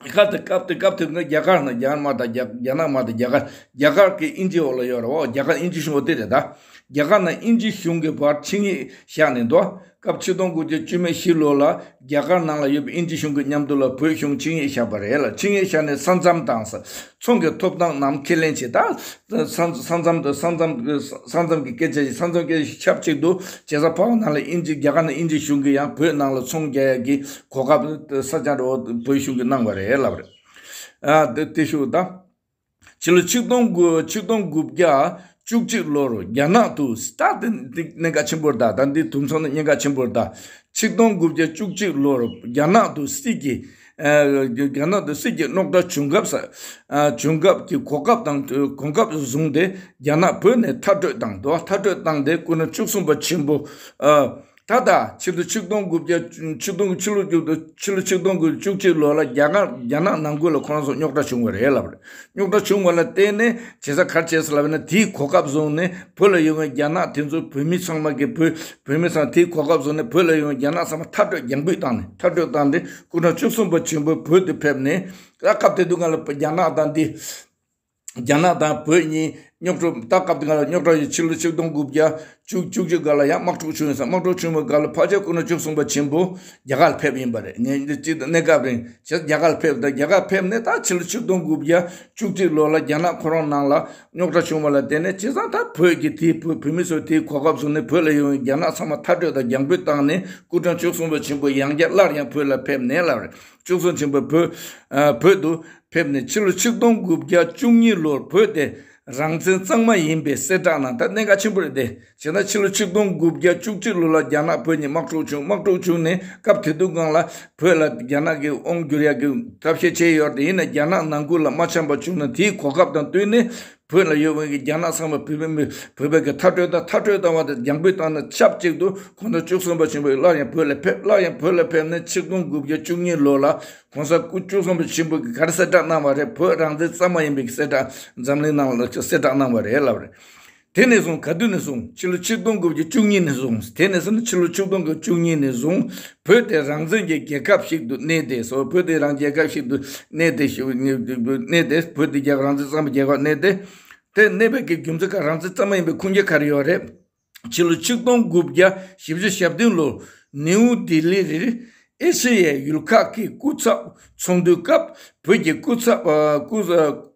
སྐབས་དེ་སྐབས་དེ་སྐབས་དེ་ནི་རྒྱ་གར་ནང་རྒྱ་གར་མ་དང་རྒྱ་རྒྱ་ནག་མ་དང་རྒྱ་གར་རྒྱ་གར་གྱི་དབྱིན་ཇི་འོག་ལ་ཡོད་རེད་བ། རྒྱ་གར་དབྱིན་ཇི་གཞུང་འོག་དེ་རེད་ད། རྒྱ་གར་ནང་དབྱིན་ཇི་གཞུང་གི་བར་ཆིངས་ཡིག་བཞག་ནས་འདུག་སྐབས་ཆིག་སྟོང་དགུ་བརྒྱ་བཅུ་མེད་བཞི་ལོ་ལ་རྒྱ་གར་ནང་ལ་ཡོད་པའི་དབྱིན་ཇི་གཞུང་གི་མཉམ་དུ་ལ་བོད་གཞུང་ཆིངས་ཡིག་བཞག་པ་རེད་ལ། ཆིངས་ཡིག་བཞག་ནས་ས་མཚམས་དང་ས་ཚོང་གི་ཐོབ་ཐང་རྣམས་ཁས་ལེན་བྱེད། ད་ས་ས་མཚམས་དང་ས་མཚམས་ས་མཚམས་ཀྱི་སྐད་ཆ་ཞིག་ས་མཚམས་སྐད་ཆ་ཞིག་ཆབས་ཅིག་ཏུ་བྱེད་ས་ཕར་ནང་ལ་དབྱིན་ཇི་རྒྱ་གར་ནང་དབྱིན་ཇི་གཞུང་གིས་ཡང་བོད་ནང་ལ་ཚོང་རྒྱག་ཡ་གི་གོ་སྐབས་ས་ཆ་འགྲོ་བོད་གཞུང་གིས་གནང་བ་རེད་ལབ་རེད། ཨ་དེ་དེ་ཤོག་ད། ཕྱི་ལོ་ཆིག་སྟོང་དགུ་ཆིག་སྟོང་དགུ་བརྒྱ་བཅུ་གཅིག་ལོར་རྒྱ་ནག་ཏུ་ད་དེ་འདི་གནད་འགག་ཆེན་པོ་རེད་ད། ད་འདི་དུམ་ཚོགས་ནི་གནད་འགག་ཆེན་པོ་རེད་ད། ཆིག་སྟོང་དགུ་བརྒྱ་བཅུ་གཅིག་ལོར་རྒྱ་ནག་ཏུ་སྲིད་ཀྱི་ཨ་རྒྱ་ནག་ཏུ་སྲིད་ཀྱི་རྙོག་དྲ་བྱུང་སྐབས་ས་ཨ་བྱུང་སྐབས་ཀྱི་གོ་སྐབས་དང་གོ་སྐབས་བཟུང་སྟེ་རྒྱ་ནག་བོད་ནས་མཐར་སྐྲོད་བཏང་འདུག་མཐར་སྐྲོད་བཏང་སྟེ་སྐུ་ཕྲེང་བཅུ་གསུམ་པ་ཆེན་པོ་ཨ། ད་ལྟ་ཕྱི་ལོ་ཆིག་སྟོང་དགུ་བརྒྱ་ཆིག་སྟོང་ཕྱི་ལོ་ཕྱི་ལོ་ཆིག་སྟོང་དགུ་བརྒྱ་བཅུ་གཅིག་ལོ་ལ་རྒྱ་གར་རྒྱ་ནག་ནང་ཁུལ་ལ་ཁོ་རང་ཚོ་རྙོག་དྲ་བྱུང་བ་རེད་ལབ་རེད། རྙོག་དྲ་བྱུང་བ་ལ་བརྟེན་ནས་བྱེད་ས་ག་རེ་བྱས་སོང་ལབ་ན་དེའི་གོ་སྐབས་བཟུང་ནས་བོད་ལ་ཡོད་པའི་རྒྱ་ནག་དེ་ཚོ་བོད་མི་ཚང་མ་གི་བོད་བོད་མི་ཚང་དེའི་གོ་སྐབས་བཟུང་ནས་བོད་ལ་ཡོད་པའི་རྒྱ་ནག་ཚང་མ་མཐར་སྐྲོད་རྒྱང་འབུད་བཏང་ནས་མཐར་སྐྲོད་བཏང་སྟེ་སྐུ་ཕྲེང་བཅུ་གསུམ་པ་ཆེན་པོ་བོད་དུ་ཕེབས་ནས་ད་སྐབས་དེ་དུས་སྒང་ལ་རྒྱ་ནག་དང་འདི། རྒྱ་ནག་དང་བོད་གཉིས་རྙོག་དྲ་ད་སྐབས་དེ་སྒང་ལ་རྙོག་དྲ་ཡི་ཕྱི་ལོ་ཆིག་སྟོང་དགུ་བརྒྱ་བཅུ་བཅུ་གཅིག་སྒང་ལ་ཡང་དམག་འཁྲུག་བྱུང་ཡོད་ས། དམག་འཁྲུག་བྱུང་བའི་སྒང་ལ་ཕལ་ཆེར་སྐུ་ཕྲེང་བཅུ་གསུམ་པ་ཆེན་པོ་རྒྱ་གར་ཕེབས་ཡིན་པ་རེད། ངས་འདི་གཅིག་གནས་སྐབས་རིང་བྱས་རྒྱ་གར་ཕེབས་ད་རྒྱ་གར་ཕེབས་ནས་ད་ཕྱི་ལོ་ཆིག་སྟོང་དགུ་བརྒྱ་བཅུ་གཅིག་ལོ་ལ་རྒྱ་ནག་ཁོ་རང་ནང་ལ་རྙོག་དྲ་བྱུང་བ་ལ་བརྟེན་ནས་བྱས་ཙང་ད་བོད་ཀྱི་དེའི་བོད་བོད་མི་ཚོ་དེའི་གོ་སྐབས་བཟུང་ནས་བོད་ལ་ཡོང་བའི་རྒྱ་ནག་ཚང་མ་མཐར་སྐྲོད་དང་རྒྱང་འབུད་བཏང་ནས་སྐུ་ཕྲེང་བཅུ་གསུམ་པ་ཆེན་པོ་ཡང་བསྐྱར་སླར་ཡང་བོད་ལ་ཕེབས་ནས་ལབ་རེད། བཅུ་གསུམ་ཆེན་པོ་བོད་ཨ་བོད་དུ་ཕེབས་ནས་ཕྱི་ལོ་ཆིག་སྟོང་དགུ་བརྒྱ་བཅུ་གཉིས་ལོར་བོད་དེ་རང་བཙན་གཙང་མ་ཡིན་པའི་གསལ་བསྒྲགས་གནང་། ད་གནད་འགག་ཆེན་པོ་རེད་དེ། བྱས་ན་ཕྱི་ལོ་ཆིག་སྟོང་དགུ་བརྒྱ་བཅུ་གཅིག་ལོ་ལ་རྒྱ་ནག་བོད་གཉིས་དམག་འཁྲུག་བྱུང་། དམག་འཁྲུག་བྱུང་ནས་སྐབས་དེ་དུས་སྒང་ལ་བོད་ལ་རྒྱ་ནག་གིས་དབང་བསྒྱུར་ཡག་གི་ཐབས་ཤེས་བྱས་ཡོད་རེད། ཡིན་ན་རྒྱ་ནག་ནང་ཁུལ་ལ་མ་འཆམ་པ་བྱུང་ན་དེའི་གོ་སྐབས་དང་བསྟུན་ནས་ བོད་ལ་ཡོད་པའི་གི་རྒྱ་ནག་ཚང་མ་བོད་པའི་མི་བོད་པའི་གི་མཐར་སྐྲོད་དང་མཐར་སྐྲོད་བཏང་བ་དང་རྒྱང་འབུད་བཏང་ནས་ཆབས་ཅིག་ཏུ་ཁོང་ཚོ་བཅུ་གསུམ་པ་ཆེན་པོ་སླར་ཡང་བོད་ལ་ཕེབས། སླར་ཡང་བོད་ལ་ཕེབས་ནས་ཆིག་སྟོང་དགུ་བརྒྱ་བཅུ་གཉིས་ལོ་ལ་༸གོང་ས་སྐུ་བཅུ་གསུམ་པ་ཆེན་པོ་གིས་ག་རེ་གསལ་བསྒྲགས་གནང་བ་རེད། བོད་རང་བཙན་གཙང་མ་ཡིན་པའི་གསལ་བསྒྲགས་འཛམ་གླིང་ནང་ལ་གསལ་བསྒྲགས་གནང་བ་རེད་ལབ་རེད། དེ་ནས་བཟུང་ག་དུས་ནས་བཟུང་ཕྱི་ལོ་ཆིག་སྟོང་དགུ་བརྒྱ་བཅུ་གཉིས་ནས་བཟུང་། དེ་ནས་བཟུང་ཕྱི་ལོ་ཆིག་སྟོང་དགུ་བརྒྱ་བཅུ་གཉིས་ནས་བཟུང་བོད་དེ་རང་བཙན་གྱི་རྒྱལ་ཁབ་ཞིག་ཏུ་གནས་ཏེ་སོ། བོད་དེ་རང་རྒྱལ་ཁབ་ཞིག་ཏུ་གནས་ཏེ་ཞིག་གནས་ཏེ་བོད་དེ་རྒྱལ་རང་བཙན་གཙང་མའི་རྒྱལ་ཁབ་གནས་ཏེ། དེ་གནས་པའི་གི་རྒྱུ་མཚན་ག་རང་བཙན་གཙང་མ་ཡིན་པའི་ཁུངས་སྐྱེལ་ག་རེ་ཡོད་རེད། ཕྱི་ལོ་ཆིག་སྟོང་དགུ་བརྒྱ་བཞི་བཅུ་ཞེ་བདུན་ལོར་ནིའུ་ལྡི་ལི་རི་ཨེ་ཤེ་ཡའི་ཡུལ་ཁག་གི་སྐུ་ཚབ་ཚོགས་འདུའི་སྐབས་བོད་ཀྱི་སྐུ་ཚབ་ཨ་སྐུ་ཨ་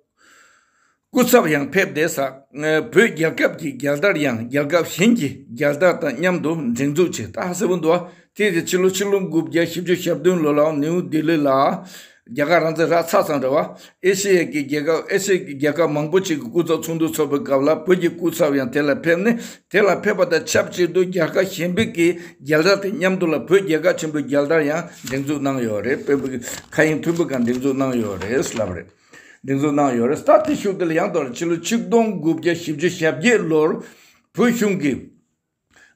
སྐུ་ཚབ་ཡང་ཕེབས་ཏེ་ས། བོད་རྒྱལ་ཁབ་ཀྱི་རྒྱལ་དར་ཡང་རྒྱལ་ཁབ་གཞན་གྱི་རྒྱལ་དར་དང་མཉམ་དུ་སྒྲེང་འཛུགས་བྱས། ད་ཧ་གསལ་པོ་འདུག་བ། དེ་ཡི་ཕྱི་ལོ་ཕྱི་ལོ་དགུ་བརྒྱ་བཞི་བཅུ་ཞེ་བདུན་ལོ་ལ་ནིའུ་ལྡི་ལི་ལ་རྒྱ་གར་རང་བཙན་རག་ཚར་ཙམ་རེད་བ། ཨེ་ཤེ་ཡ་གི་རྒྱལ་ཁབ་ཨེ་ཤེ་ཡ་གི་རྒྱལ་ཁབ་མང་པོ་ཅིག་གི་སྐུ་ཚབ་ཚོགས་འདུ་ཚོགས་པའི་སྐབས་ལ་བོད་ཀྱི་སྐུ་ཚབ་ཡང་དེ་ལ་ཕེབས་ནས། དེ་ལ་ཕེབས་པ་དང་ཆབས་ཅིག་ཏུ་རྒྱལ་ཁབ་གཞན་པའི་གི་རྒྱལ་དར་དེ་མཉམ་དུ་ལ་བོད་རྒྱལ་ཁབ་ཆེན་པོའི་རྒྱལ་དར་ཡང་སྒྲེང་འཛུགས་གནང་ཡོད་རེད། བོད་པའི་མཁའ་དབྱིངས་མཐོན་པོ་སྒང་སྒྲེང་འཛུགས་གནང་ཡོད་རེད་ལབ་རེད། སྒྲེང་འཛུགས་གནང་ཡོད་རེད། ད་དེ་ཤུགས་དེ་ལ་ཡང་དོར་ཕྱི་ལོ་ཆིག་སྟོང་དགུ་བརྒྱ་བཞི་བཅུ་ཞེ་བརྒྱད་ལོར་བོད་གཞུང་གིས་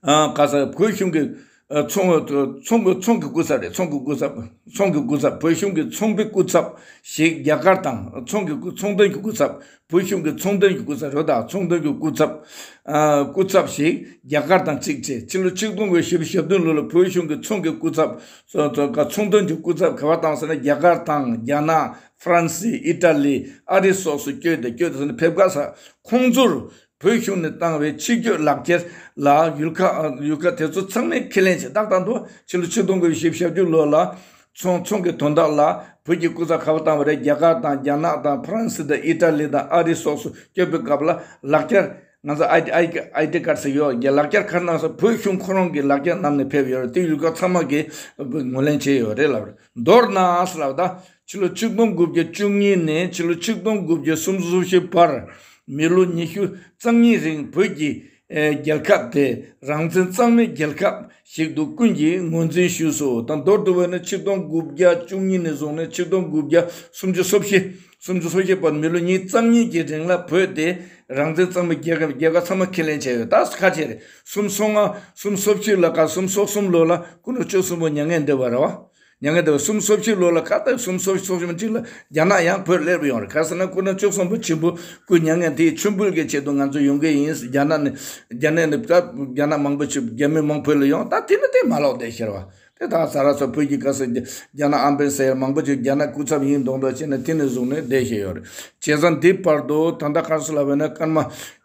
ཨ་ག་ས་བོད་གཞུང་གི་ཨ་ཚོང་ཚོང་ཚོང་གི་སྐུ་ཚབ་རེད། ཚོང་གི་སྐུ་ཚབ། ཚོང་གི་སྐུ་ཚབ། བོད་གཞུང་གི་ཚོང་པའི་སྐུ་ཚབ་ཞིག་རྒྱ་གར་དང་། ཚོང་གི་སྐུ་ཚོང་དོན་གྱི་སྐུ་ཚབ། བོད་གཞུང་གི་ཚོང་དོན་གྱི་སྐུ་ཚབ་རེད། ད་ཚོང་དོན་གྱི་སྐུ་ཚབ་ཨ་སྐུ་ཚབ་ཞིག་རྒྱ་གར་དང་གཅིག་བྱས། ཕྱི་ལོ་ཆིག་སྟོང་དགུ་བརྒྱ་བཞི་བཅུ་ཞེ་བདུན་ལོ་ལ་བོད་གཞུང་གི་ཚོང་གི་སྐུ་ཚབ་ཚོ་ཚོ་ག་ཚོང་དོན་གྱི་སྐུ་ཚབ་ག་བ་བཏང་ཟེར་ན་རྒྱ་གར་དང་རྒྱ་ནག་ཧྥ་རན་སི། ཨི་ཊ་ལི། ཨ་རི་སོགས་སུ་བསྐྱོད་དེ་བསྐྱོད་དེ་ཕེབས་ཁ་ས་ཁོང་ཚོར་བོད་གཞུང་ནས་བཏང་བའི་ཕྱི་སྐྱོད་ལག་ཁྱེར་ལ་ཡུལ་ཁ་ཡུལ་ཁ་དེ་ཚོ་ཚང་མས་ཁས་ལེན་བྱས། ཏག་ཏག་འདུག་ཕྱི་ལོ་ཆིག་སྟོང་དགུ་བརྒྱ་བཞི་བཅུ་ཞེ་བདུན་ལོ་ལ་ཚོང་ཚོང་གི་དོན་དག་ལ་བོད་ཀྱི་སྐུ་ཚབ་ག་བ་བཏང་བ་རེད། རྒྱ་གར་དང་རྒྱ་ནག་དང་ཧྥ་རན་སི་དང་ཨི་ཊ་ལི་དང་ཨ་རི་སོགས་སུ་བསྐྱོད་པའི་སྐབས་ལ་ལག་ཁྱེར། ང་ཚོ་ཨའི་ཨའི་ཨའི་ཌི་ཀར་ཟེར་ཡོད། རྒྱ་ལག་ཁྱེར་ག་རེ་གནང་ཟེར། བོད་གཞུང་ཁོ་རང་གི་ལག་ཁྱེར་བསྣམས་ནས་ཕེབས་ཡོད་རེད། དེ་ཡུལ་ཁ་ཚང་མ་གིས་ངོས་ལེན་བྱས་ཡོད་རེད་ལབ་རེད། མདོར་ན་ཟེར་ལབ་ད། ཕྱི་ལོ་ཆིག་སྟོང་དགུ་བརྒྱ་བཅུ་གཉིས་ནས་ཕྱི་ལོ་ཆིག་སྟོང་དགུ་བརྒྱ་སུམ་ཅུ་སོ་བཞི་བར་མི་ལོ་ཉི་ཤུ་རྩ་གཉིས་རིང་བོད་ཀྱི་ཨེ་རྒྱལ་ཁབ་དེ་རང་བཙན་གཙང་མའི་རྒྱལ་ཁབ་ཞིག་ཏུ་ཀུན་གྱིས་ངོས་འཛིན་ཞུས་སོ། དང་མདོར་བསྡུ་བ་ནི་ཆིག་སྟོང་དགུ་བརྒྱ་བཅུ་གཉིས་ནས་བཟུང་ནས་ཆིག་སྟོང་དགུ་བརྒྱ་སུམ་ཅུ་སོ་བཞི། སུམ་ཅུ་སོ་བཞི་བར་མི་ལོ་ཉིས་རྩ་གཉིས་ཀྱི་རིང་ལ་བོད་དེ་རང་བཙན་གཙང་མའི་རྒྱལ་ཁབ་རྒྱལ་ཁབ་ཚང་མ་ཁས་ལེན་བྱས་ཡོད། ད་ཁ་ཆེ་རེད། སུམ་སོ་ལྔ་སུམ་སོ་བཞི་ལ་ག་སུམ་སོ་གསུམ་ལོ་ལ་སྐུ་ནུ་བཅུ་གསུམ་པོ་མྱ་ངན་འདས་པ་རེད་བ། མྱ་ངན་འདས་པ། སུམ་སོ་བཞི་ལོ་ལ་ག་ད་སུམ་སོ་བཞི་སོ་བཞི་མ་གཅིག་ལ་རྒྱ་ནག་ཡང་བོད་སླེབས་ཡོང་རེད། ག་ཟེར་ན་སྐུ་ནུ་བཅུ་གསུམ་པོ་ཆེན་པོ་སྐུ་མྱ་ངན་དེའི་མཆོད་འབུལ་གྱི་ཆེད་དུ་ང་ཚོ་ཡོང་གི་ཡིན། རྒྱ་ནག་ནས་རྒྱ་ནག་ནས་ད་རྒྱ་ནག་མང་པོ་ཆེ་རྒྱ་མི་མང་བོད་ལ་ཡོང་། ད་དེ་ནི་དེ་མ་ལོག་བསྡད་ཤེར་བ། དེ་དག་ས་ར་སོ་བོད་ཀྱི་སྐབས་སུ་རྒྱ་ནག་ཨམ་བན་ཟེར་མང་པོ་ཅིག་རྒྱ་ནག་སྐུ་ཚབ་ཡིན་མདོག་མདོག་བྱས་ནས་དེ་ནས་བཟུང་ནས་བསྡད་བཞིན་ཡོད་རེད། བྱས་ཙང་འདི་བར་དུ་ད་ལྟ་ག་རེ་ཟེར་ལབ་པ་ཡིན་ན་སྐར་མ་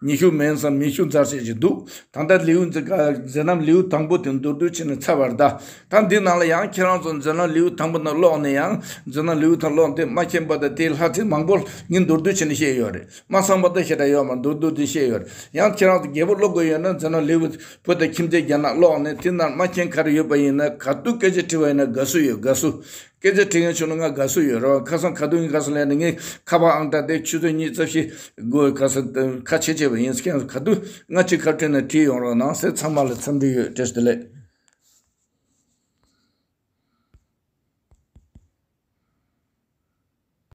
ཉི་ཤུ་མན་ཙམ་མི་ཤུ་ཙམ་ཞིག་ཅིག་འདུག་ད་ལྟ་ལེའུ་འཛིན་ག་མཛད་རྣམ་ལེའུ་དང་པོ་དེ་མདོར་བསྡུས་བྱས་ནས་ཚར་བ་རེད། ད་ད་འདི་ནང་ལ་ཡང་ཁྱེད་རང་ཚོ་མཛད་རྣམ་ལེའུ་དང་པོ་ནང་ཀློག་ནས་ཡང་མཛད་རྣམ་ལེའུ་དང་ཀློག་དེ་མ་མཁྱེན་པ་དང་དེའི་ལྷ་ཚིག་མང་པོ་ངས་མདོར་བསྡུས་བྱས་ནས་བཤད་ཡོད་རེད། མ་ཚང་པ་དང་ཞེ་དྲག་ཡོད་མ་མདོར་བསྡུས་དེ་བཤད་ཡོད་རེད། ཡང་ཁྱེད་རང་ཚོ་རྒྱལ་པོ་ཀློག་དགོས་ཡོད་ན་མཛད་རྣམ་ལེའུ་བོད་དང་ཁྱིམ་མཚེས་རྒྱ་ནག་ཀློག་ནས་དེ་ནང་མ་མཁྱེན་ག་རེ་ཡོད་པ་ཡིན་ན་ག་དུས་སྐད་ཆ་དྲི་བ་ཡིན་ན་དགའ་བསུ་ཡོད། དགའ་བསུ། སྐད་ཆ་དྲི་མཁན་བྱུང་ན་ང་དགའ་བསུ་ཡོད་རེད་བ། ཁ་སང་ག་དུས་ཡིན་ག་སང་ལས་ནས་ངས་ཁ་པར་ཨང་གྲངས་དེ་ཆུ་ཚོད་གཉིས་རྩ་བཞི་དགོས་ག་ས་ཁ་ཆེ་ཆེ་བ་ཡིན། ཁྱེད་རང་ཚོ་ག་དུས་ང་གཅིག་ཁ་བྲལ་ནས་བྲིས་ཡོང་རོགས་གནང་ཟེར། ཚང་མ་ལ་འཚམས་འདྲི་ཡོད། བཀྲ་ཤིས་བདེ་ལེགས།